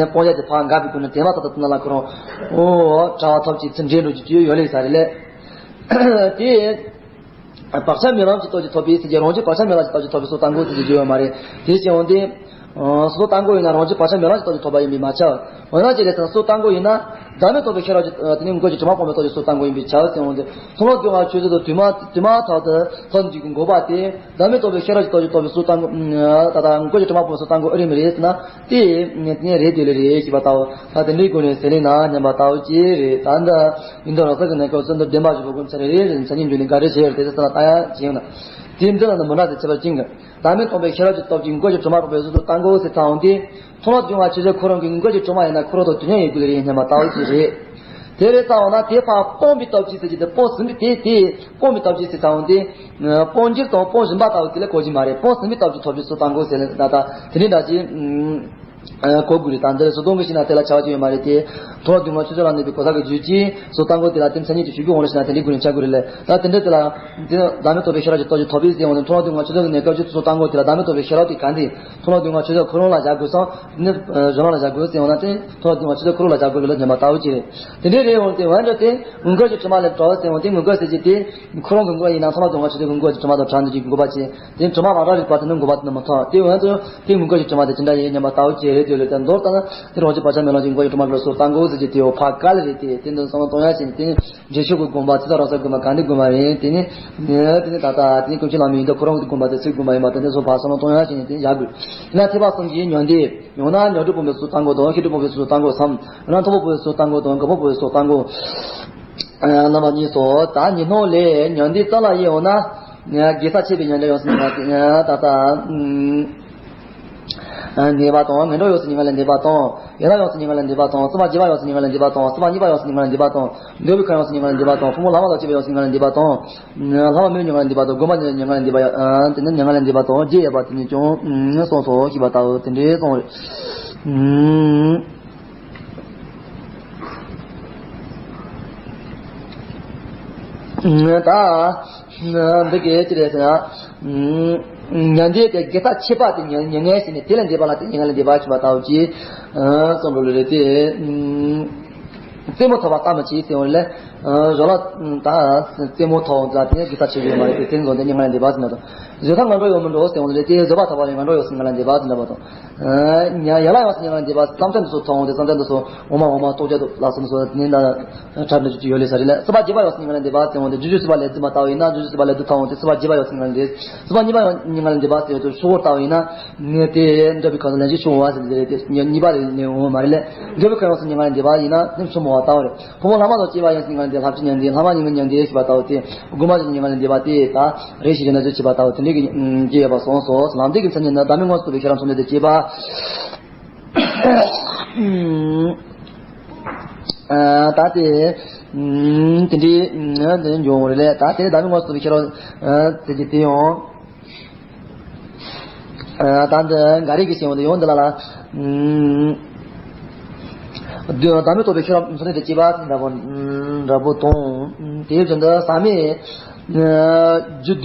སྤོང་བྱ་དེ་ཕར་འགག་པའི་སྒོ་ནས་དེ་མ་ཐག་ཏུ་དེ་ན་ཁོ་རང་ཨོ་གྲ་བ་ཐོབ་ཅིག་ཚུར་འདྲེན་འགྲོ་རྒྱུ་ཅིག་ཡོད་ལེ་ས་རེད་ལས། དེ། བག་ཆགས་མེད་ལམ་གྱི་སྟོབས་ཀྱིས་ཐོབ་པའི་ཟེར་གྱི་རང་རྒྱུད་བག་ཆགས་མེད་ལམ་གྱི་སྟོབས་ཀྱིས་ཐོབ་པའི་སོ་སོར་བརྟག་འགོག་ཟེར་གྱི་ཡོད་མ་རེད། དེ་བྱས་འོང་དུས། སོ་སོར་བརྟག་འགོག་ཡིན་ན་རང་རྒྱུད་བག་ཆགས་མེད་ལམ་གྱི་སྟོབས་ཀྱིས་ཐོབ་པ་ཡིན་པས་མ་ཁྱབ། འོ་ན་ཅི་རེད་ཟེར་ན་སོ་སོར་བརྟག་འགོག་ཡིན་ན། བདག་མེད་རྟོགས་པའི་ཤེས་རབ་ཀྱི་དེ་ནི་ངོ་སྐལ་གྱི་དྲི་མ་སྤོང་བའི་སྟོབས་ཀྱིས་སོ་སོར་བརྟག་འགོག་ཡིན་པས་ཁྱབ་ཟེར་འོང་དུས། མཐོང་ལམ་བདུན་ལྔ་ཆོས་ཅན་དུ་དུས་མ་དུས་མ་ཐག་ཏུ་ཐོབ་འཇུག་གི་འགོག་པ་དེ། བདག་མེད་རྟོགས་པའི་ཤེས་རབ་ཀྱི་སྟོབས་ཀྱིས་ཐོབ་པའི་སོ་སོར་བརྟག་འགོག་ད་ལྟ་ངོ་སྐལ་གྱི་དྲི་མ་སྤོང་བའི་སོ་སོར་བརྟག་འགོག་ཨེ་རེད་མི་རེད་ཟེར་ན། དེ་ནི་རེད་དེ་ལེ་རེད་ཞེས་པ་ལྟ་བུ་ད་དེ་འདྲའི་སྒོ་ནས་ཟེར་ལེ་ན་སྙམ་པ་ལྟ་བུ་ཅི་རེད། ད་འདི་ཡིན་དུས་རང་ས་གི་ནས་སྐབས་སུ་འདི་བདེན་པ་ཞིག་གོ་གོ་ཚར་རེད་རེད་མཚན་ཉིད་འཇོག་ནས་ག་རེ་བྱས་ཡོད་དེ་ཚོ་ལ་ལྟ་ཡ་བྱས་ཡོད་ན། དེ་འདི་ལ་ནི་མི་འདྲ་དེ་ཁྱད་པར་ཅན་གྱི་བདག་མེད་རྟོགས་པའི་ཤེས་རབ་ཀྱི་སྟོབས་ཀྱིས་ངོ་སྐལ་གྱི་དྲི་མ་སྤོང་བའི་སོ་སོར་བརྟག་འགོག་ཟེར་ཚར་འོང་དུས། མཐོང་ལམ་བདུན་ལྔ་ཆོས་ཅན་ཁོ་རང་གི་ངོ་སྐལ་གྱི་དྲི་མ་ཡིན་ན་ཁོ་རང་དང་དུས་མཉམ་ཡིན་དགོས་རེད་སྙམ་པ་ལྟ་བུ་ཅི་རེད། དེ་རེད་ལྟ་འོང་ན་དེ་ཕར་སྤོང་བའི་སྟོབས་ཀྱིས་ཟེར་གྱི་དེ་སྤོང་ཟིན་པའི་དེ་དེ་སྤོང་བའི་སྟོབས་ཀྱིས་ཟེར་ཚར་འོང་དུས། སྤོང་རྒྱུ་དང་སྤོང་བཞིན་པ་ལྟ་བུ་དེ་ལ་གོ་རྒྱུ་མ་རེད། སྤོང་ཟིན་པའི་སྟོབས་ཀྱིས་ཐོབ་པའི་སོ་སོར་བརྟག་འགོག་ཟེར་ལེ་ད་ལྟ་དེ་འདྲའི་འདྲ་ཅིག་གོ་དགོས་རེད། ད་འདིར་སོ་སྟོང་གི་ཤིང་ནགས་དེ་ལ་བྱ་བ་ཅི་ཡོད་མ་རེད་དེ། མཐོ་ལ་སྡུག་བསྔལ་ཆོས་ཅན་ལ་གནས་པའི་གོ་ས་གི་རྒྱུད་ཀྱིས་སོ་བཏང་གོ་དེ་ལ་དེ་མཚན་ཉིད་ཀྱི་ཞུ་རྒྱུ་འོང་རེད་ཞེ་ན་དེ་འདྲའི་དགོས་རེད་ཆགས་དགོས་རེད་ལས། ད་དེ་འདྲ་དེ་ལ་དེ་ནི་བདག་མེད་རྟོགས་པའི་ཤེས་རབ་ཀྱི་སྟོབས་ཀྱིས་ཐོབ་པའི་ཟེར་འོང་དུས་མཐོ་ལ་སྡུག་བསྔལ་ཆོས་ཅན་གྱི་གནས་སྐབས་ཀྱི་སོ་བཏང་གོ་དེ་ལ་བདག་མེད་རྟོགས་པའི་ཤེས་རབ་དེ་གང་དེ་མཐོ་ལ་སྡུག་བསྔལ་ཆོས་ཅན་ཁོ་རང་ལ་བཞག་དགོས་སམ་ནི་གཞན་ལ་བཞག་དགོས་ཟེར་འོང་ན་དེ་མཐོ་ལ་སྡུག་བསྔལ་ཆོས་ཅན་ཁོ་རང་ལ་བཞག་དགོས་ལ་སྙམ་པ་ལྟ་བུ་ཅིག་རེད། དེ་འདྲའི་རེད་འོང་དེ་འོན་ཀྱང་དེ་མངོན་རྒྱུ་དྲི་མ་ལས་གྲོལ་ཟེར་འོང་དེ་མངོན་རྒྱུ་ཟེར་གྱི་དེ། ཁོ་རང་གི་འགོག་ཡིན་ན་ཐ་མ་དུ་ང་ཆོས་དེ་གི་འགོག་གི་དྲི་མ་དང་བྲལ་འདུག་གི་འགོག་པ་ཅན། དེ་དྲི་མ་མ་བྲལ་རིག་པ་དེ་ནི་འགོག་པ་དེ་ནི་མི་ཐོག་དེ་འོན་ཏེ་དེ་མངོན་རྒྱུ་གི་དྲི་མ་དེ་ཅི་འདྲ་ཡིན་སྙམ་པ་ལྟ་བུ་ཅི་རེད་དེ་ལས་དེ་མདོར་བསྟན་ན་དེ་རང་བཞིན་བག་ཆགས་མེད་ལམ་གྱི་འགོག་གི་དྲི་མ་ལ་སོགས་བཏང་དགོས་ཟེར་གྱི་དེའོ་ཕ་ག་ལ་རེད་དེ་དེ་འདི་བསམ་བློ་གཏོང་ཡ་ཅན་དེ་ནི་འགྲེལ་ཆོས་ཀྱི་དགོངས་པ་ཚིག་དང་རང་སར་དགོས་པ་གང་དེ་དགོས་པ་རེད། དེ་ནི་དེ་ནི་ད་ལྟ་དེ་ནི་ཀུན་མཁྱེན་བླ་མའི་ཡོན་ཏན་ཁོ་རང་གི་དགོངས་པ་དེ་ཚིག་དགོངས་པ་ཡིན་པ་དེ་འདི་སོགས་ཕར་བསམ་བློ་གཏོང་ཡ་ཅན་དེ་ཡག་དགོས། དེ་ན་ཐེག་པ་གསུམ་གྱི་ཡོན་ཏན། ཡང་ན་ཉོན་སྒྲིབ་སྤོང་བའི་ཚུལ་བཏང་དགོས་དང་ཤེས་སྒྲིབ་སྤོང་བའི་ཚུལ་བཏང་དགོས་སམ། ཡང་ན་མཐོ་པོ་སྤོང་བའི་ཚུལ་བཏང་དགོས་དང་གོང་པོ་སྤོང་བའི་ཚུལ་བཏང་དགོས། རྣམ་པ་གཉིས་སོ། ད་ཉོན་སྣང་ལས་ཉོན་སྒྲིབ་རྩ་ལ་ཡི་འོང་ན། དགེ་རྩ་ཆད་པའི་ཉོན་སྒྲིབ་ཡོངས་སུ་ཉེ་བ་དེ་ད་ལྟ་ཉེ་བ་དང་ངན་འགྲོ་ཡོངས་སུ་ཉེ་བ་ལས་འདས་པ་དང་། ཡན་ལག་ཡོངས་སུ་ཉེ་བ་ལས་འདས་པ་དང་། སྲིད་པ་བརྒྱད་པ་ཡོངས་སུ་ཉེ་བ་ལས་འདས་པ་དང་། སྲིད་པ་གཉིས་པ་ཡོངས་སུ་ཉེ་བ་ལས་འདས་པ་དང་། འདོད་པའི་ཁམས་ཡོངས་སུ་ཉེ་བ་ལས་འདས་པ་དང་། འཕགས་མ་ལྷ་མ་དང་བཅས་པ་ཡོངས་སུ་ཉེ་བ་ལས་འདས་པ་དང་། ལྷ་མ་མི་ཡོངས་ཉེ་བ་ལས་འདས་པ་དང་། སྒོམ་པ་ཉེ་བ་ལས་འདས་པ་ཡང་དེ་ནི་ཉེ་བ་ལས་འདས་པ་དང་བརྒྱད་ཡོད་པ་དེ་ནི་ཀྱང་གསུངས་སོ་ཞེས་པ་ལྟ་བུ་དེ་འདྲའི་གསུངས་རེད། ད་འདི་གའི་ཅི་རེད་ཟེར་ན། ཉོན་སྒྲིབ་དེ་དགེ་རྩ་ཆད་པ་དེ་ཉེ་ཉེ་ངེས་ཟེར་ནས་དེ་ལས་འདས་པ་ལ་དེ་ཉེ་ངེས་ལས་འདས་པ་ཞེས་པ་ལྟ་བུ་ཅིག་གསུངས་འགྲོ་ལེ་རེད་དེ། རྩེད་མོ་ཐོགས་པ་ལྟ་མི་བྱེད་ཟེར་བ་ལས། གཞོགས་ལ་ད་རྩེད་མོ་ཐོགས་ལ་དེ་ནས་དགེ་རྩ་ཆེ་བའི་མ་རེད་དེ་དེ་ཚོ་དེ་ཉེ་ངེས་ལས་འདས་པ་ཟེར་ན་དང་། བཟོད་ཐབས་ངན་འགྲོ་ཡོང་མི་འགྲོ་ཟེར་བ་ལས་དེ་བཟོད་པ་ཐོབ་པ་ལས་ངན་འགྲོ་ཡོང་ཟེར་ངེས་ལས་འདས་པ་ཟེར་ན་བ་དང་། ཡན་ལག་ཡོངས་སུ་ཉེ་ངེས་ལས་འདས་པ་བསམ་གཏན་དུ་སོ་མཐོང་དེ་བསམ་གཏན་དུ་སོ་འོ་མ་འོ་མ་རྟོགས་བྱ་དུ་ལ་སོགས་སོ་དེ་ནས་ད་ཁྲ་འདྲ་ཅིག་ཡོད་ལས་ས་རེད་ལ། སྲིད་པ་བརྒྱད་པ་ཡོངས་སུ་ཉེ་ངེས་ལས་འདས་པ་ཟེར་བ་དེ་རྒྱུ་རྒྱུ་སྲིད་པ་ལས་དུ་མ་ལྟ་བ་ཡིན་ན་རྒྱུ་རྒྱུ་སྲིད་པ་ལས་དུ་ཐོབ་དེ་སྲིད་པ་བརྒྱད་པ་ཡོངས་སུ་ཉེ་ངེས་ལས་འདས། སྲིད་པ་གཉིས་པ་ཡོངས་ཉེ་ངེས་ལས་འདས་པ་ཟེར་དུ་ཤོག་བོར་ལྟ་བ་ཡིན་ན། དེ་འདྲ་བའི་ཁ་ལ་ལན་ཅིག་ཤོག་བ་ཟེར་དེ་རེད་དེ་གཉིས་པ་ལས་ལེན་འོང་མ་རེད་ལས། འདོད་པའི་ཁམས་ཡོངས་སུ་ཉེ་ངེས་ལས་འདས་པ་ཡིན་ན་ནི་ཆུང་མོ་བ་ལྟ་བ་རེད། ཕོ་མོ་ལྷ་མ་དང་བཅས་པ་ཡོངས་སུ་ཉེ་ངེས་ལས་འདས། ལྷ་བཅས་ཉེ་ངེས་འདས། ལྷ་མ་ཉེ་ངེས་ཉེ་འདས་ཞེས་པ་ལྟ་བུ་སྟེ། དགུ་མ་ཉེ་ངེས་ལས་འདས་པ་སྟེ་ད་རེ་ཞིག་རེ་ན་ཚོད་བྱེད་པ་ལྟ་བུ་དེ་འདྲའི་གི་སྐྱེ་ཡོད་པ་གསུངས་སོ། ལམ་འབྲས་ཀྱི་མཚན་ཉིད་ནི་བདག་མེད་མངོན་སུམ་རྟོགས་པའི་ཤེས་རབ་མཚོན་བྱེད་དུ་བྱེད་པ། ད་དེ་དེ་འདྲའི་འདི་འབྱུང་བ་རེད་ལས། ད་དེ་བདག་མེད་མངོན་སུམ་རྟོགས་པའི་ཤེས་རབ་དེ་གི་དེ་ཡང་། ད་འདི་འགའ་རེ་གི་ཞེས་པ་འདི་ཡང་འདི་ལ་ལ། བདག་མེད་རྟོགས་པའི་ཤེས་རབ་མཚོན་བྱེད་དུ་བྱེད་པ་འདྲ་པོ་འདྲ་པོ་དང་། དེའི་དོན་དུ་ཟག་མེད་རྒྱུ་འདུས་པ།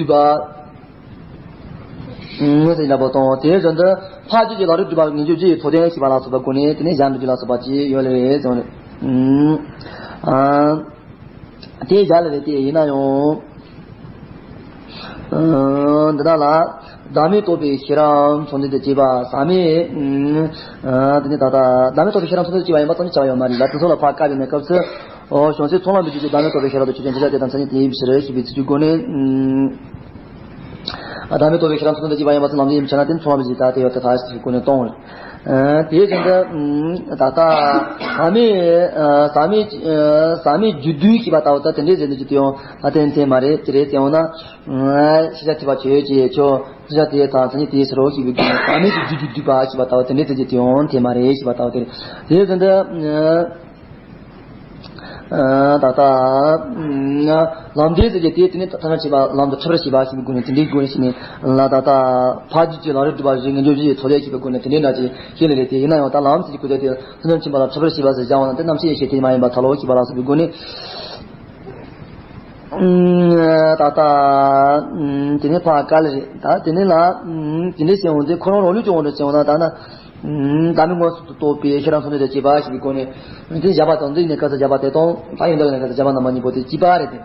ཟེར་འདྲ་པོ་དང་། དེའི་དོན་དུ་ཕ་རྒྱུད་ཀྱི་ལམ་རིམ་སྒྲུབ་པ་ངེས་འབྱུང་རྒྱུ་ཡི་ཚོགས་ལྡན་ཞེས་པ་ལ་སོགས་པའི་སྒོ་ནས་དེ་ནས་གཞན་དུ་རྒྱུ་ལ་སོགས་པ་ཅིག་ཡོད་ལེ་རེད་ཟེར་བ་རེད། དེ་བཞག་ལེ་རེད་དེ་ཡིན་ན་ཡང་། འདི་དག་ལ་བདག་མེད་རྟོགས་པའི་ཤེས་རབ་མཚོན་བྱེད་དུ་བྱེད་པ་ཟག་མེད། དེ་ནི་ད་ལྟ་བདག་མེད་རྟོགས་པའི་ཤེས་རབ་མཚོན་བྱེད་དུ་བྱེད་པ་ཡིན་པ་ཙམ་ནི་བྱ་བ་ཡོད་མ་རེད་ལ། དེ་ཚོ་ལ་ཕར་བཀག་པའི་གནས་སྐབས་སུ། འོ་བྱང་སེམས་ཚོགས་ལམ་པའི་རྒྱུད་ཀྱི་བདག་མེད་རྟོགས་པའི་ཤེས་རབ་ཏུ་ཆོས་ཅན། དེ་ཆ་དེ་དང་མཚན་ཉིད་དེ་ཡིན་པའི་ཕྱིར་ཞེས་པའི་ཚིག་གི་སྒོ་ནས། བདག་མེད་རྟོགས་པའི་ཤེས་རབ་མཚོན་བྱེད་དུ་བྱེད་པ་ཡིན་པ་ཙམ་ལམ་འབྲས་ཡིན་པའི་ཕྱིར་ན་དེ་ཚོགས་ལམ་པའི་རྒྱུད་ད་དེ་ཡོད་དེ་ཐ་ཞེས་པའི་སྒོ་ནས་སྟོན། དེའི་དོན་དུ་ད་ལྟ་ཟག་མེད་ཟག་མེད་ཟག་མེད་རྒྱུ་འདུས་ཞེས་པ་ལྟ་བུ་ད་དེ་འདྲའི་ཟེར་འདུག་ཅི་དེ་ཡང་ད་དེ་འཐད་མ་རེད། ཅི་རེད་ཟེར་འོང་ན། ཤེས་བྱ་ཐེག་པ་ཆོས་ཅན་ཆོས་ཤེས་བྱ་དེ་དང་མཚན་ཉིད་དེའི་ཕྱིར་རོ་ཞེས་པའི་སྒོ་ནས་ཟག་མེད་ཀྱི་རྒྱུ་འདུས་འདུས་པ་ཞེས་པ་ལྟ་བུ་དེ་འདྲའི་ཟེར་རྒྱུ་དེ་ཡང་འཐད་མ་རེད་ཞེས་པ་ལྟ་བུ་དེ་རེད། དེའི་དོན་དུ། ད་ལྟ་ལམ་འབྲས་ཟེར་གྱི་དེ་དེ་ནི་ཐ་སྙད་བྱེད་པ་ལམ་དུ་འཁྲིད་པར་བྱེད་པ་ཞེས་པའི་སྒོ་ནས་དེ་འདྲའི་སྒོ་ནས་བྱས་ནས་ལ་ད་ལྟ་ཕ་རྒྱུད་ཀྱི་ལམ་རིམ་སྒྲུབ་པ་བཞི་ངེས་འབྱུང་བཞི་ཡི་ཚོགས་ལྡན་ཞེས་པའི་སྒོ་ནས་དེ་འདྲའི་འདྲ་ཅིག་ཤེས་ལེ་རེད་དེ། ཡིན་ན་ཡང་ད་ལམ་ཟེར་གྱི་སྐུ་དོན་དེ་ཐ་སྙད་ཕྱིན་པ་ལ་འཁྲིད་པར་བྱེད་པ་ཟེར་བྱ་བ་ན་དེ་རྣམ་ཤེས་ཡེ་ཤེས་དེ་མ་ཡིན་པར་ཐལ་ལོ་ཞེས་པ་ལ་སོགས་པའི་སྒོ་ནས། ད་ལྟ་དེ་ནས་ཕ་ག་ལེ་རེད། ད་དེ་ནས་ལ་དེ་འདྲའི་བྱས་འོང་དུས་ཁོ་རང་རང་ལུགས་ཀྱི་དབང་དུ་བྱས་འོང་ན་ད་ན། བདག་མེད་མངོན་སུམ་དུ་རྟོགས་པའི་ཤེས་རབ་མཚོན་བྱེད་དུ་བྱེད་པ་ཞེས་པའི་སྒོ་ནས། དེ་བཞག་པ་དང་འདི་ནས་ཀ་ས་བཞག་པ་དེ་དང་ད་ཡིན་འདོད་ནས་ཀ་ས་བཞག་པ་རྣམ་པ་གཉིས་པོ་དེ་གཅིག་པ་རེད་དེ།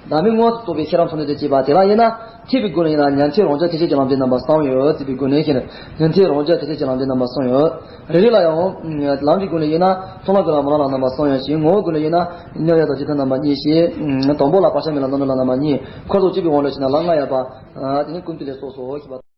བདག་མེད་མངོན་སུམ་དུ་རྟོགས་པའི་ཤེས་རབ་མཚོན་བྱེད་དུ་བྱེད་པ་དེ་ལ་ཡིན་ན་ཐེག་པའི་སྒོ་ནས་ཡིན་ན་ཉན་ཐོས་རང་རྒྱུད་ཐེག་ཆད་ཀྱི་ལམ་འབྲས་རྣམ་པ་གསུམ་ཡོད་ཟེར་བའི་སྒོ་ནས་ཤེས་ན་ཉན་ཐོས་རང་རྒྱུད་ཐེག་ཆད་ཀྱི་ལམ་འབྲས་རྣམ་པ་གསུམ་ཡོད། རེ་རེ་ལ་ཡང་ལམ་གྱི་སྒོ་ནས་ཡིན་ན་མཐོང་ལམ་གྱི་ལམ་མཐོང་ལམ་རྣམ་པ་གསུམ་ཡོད་ཅིང་ངོ་བོའི་སྒོ་ནས་ཡིན་ན་མཉམ་ཡུལ་དང་རྗེས་མཐུན་རྣམ་པ་གཉིས་ཞེས་དང་པོ་ལ་བག་ཆགས་མེད་ལམ་རྣམ་གྲོལ་ལམ་རྣམ་པ་གཉིས། འཁོར་དང་བཅས་པའི་དབང་དུ་བྱས་ན་ལམ་ལྔ་ཡོད་པ། དེ་ནི་ཀུན་བཏུས་ལས་སོ་སོ་ཞེས་པ།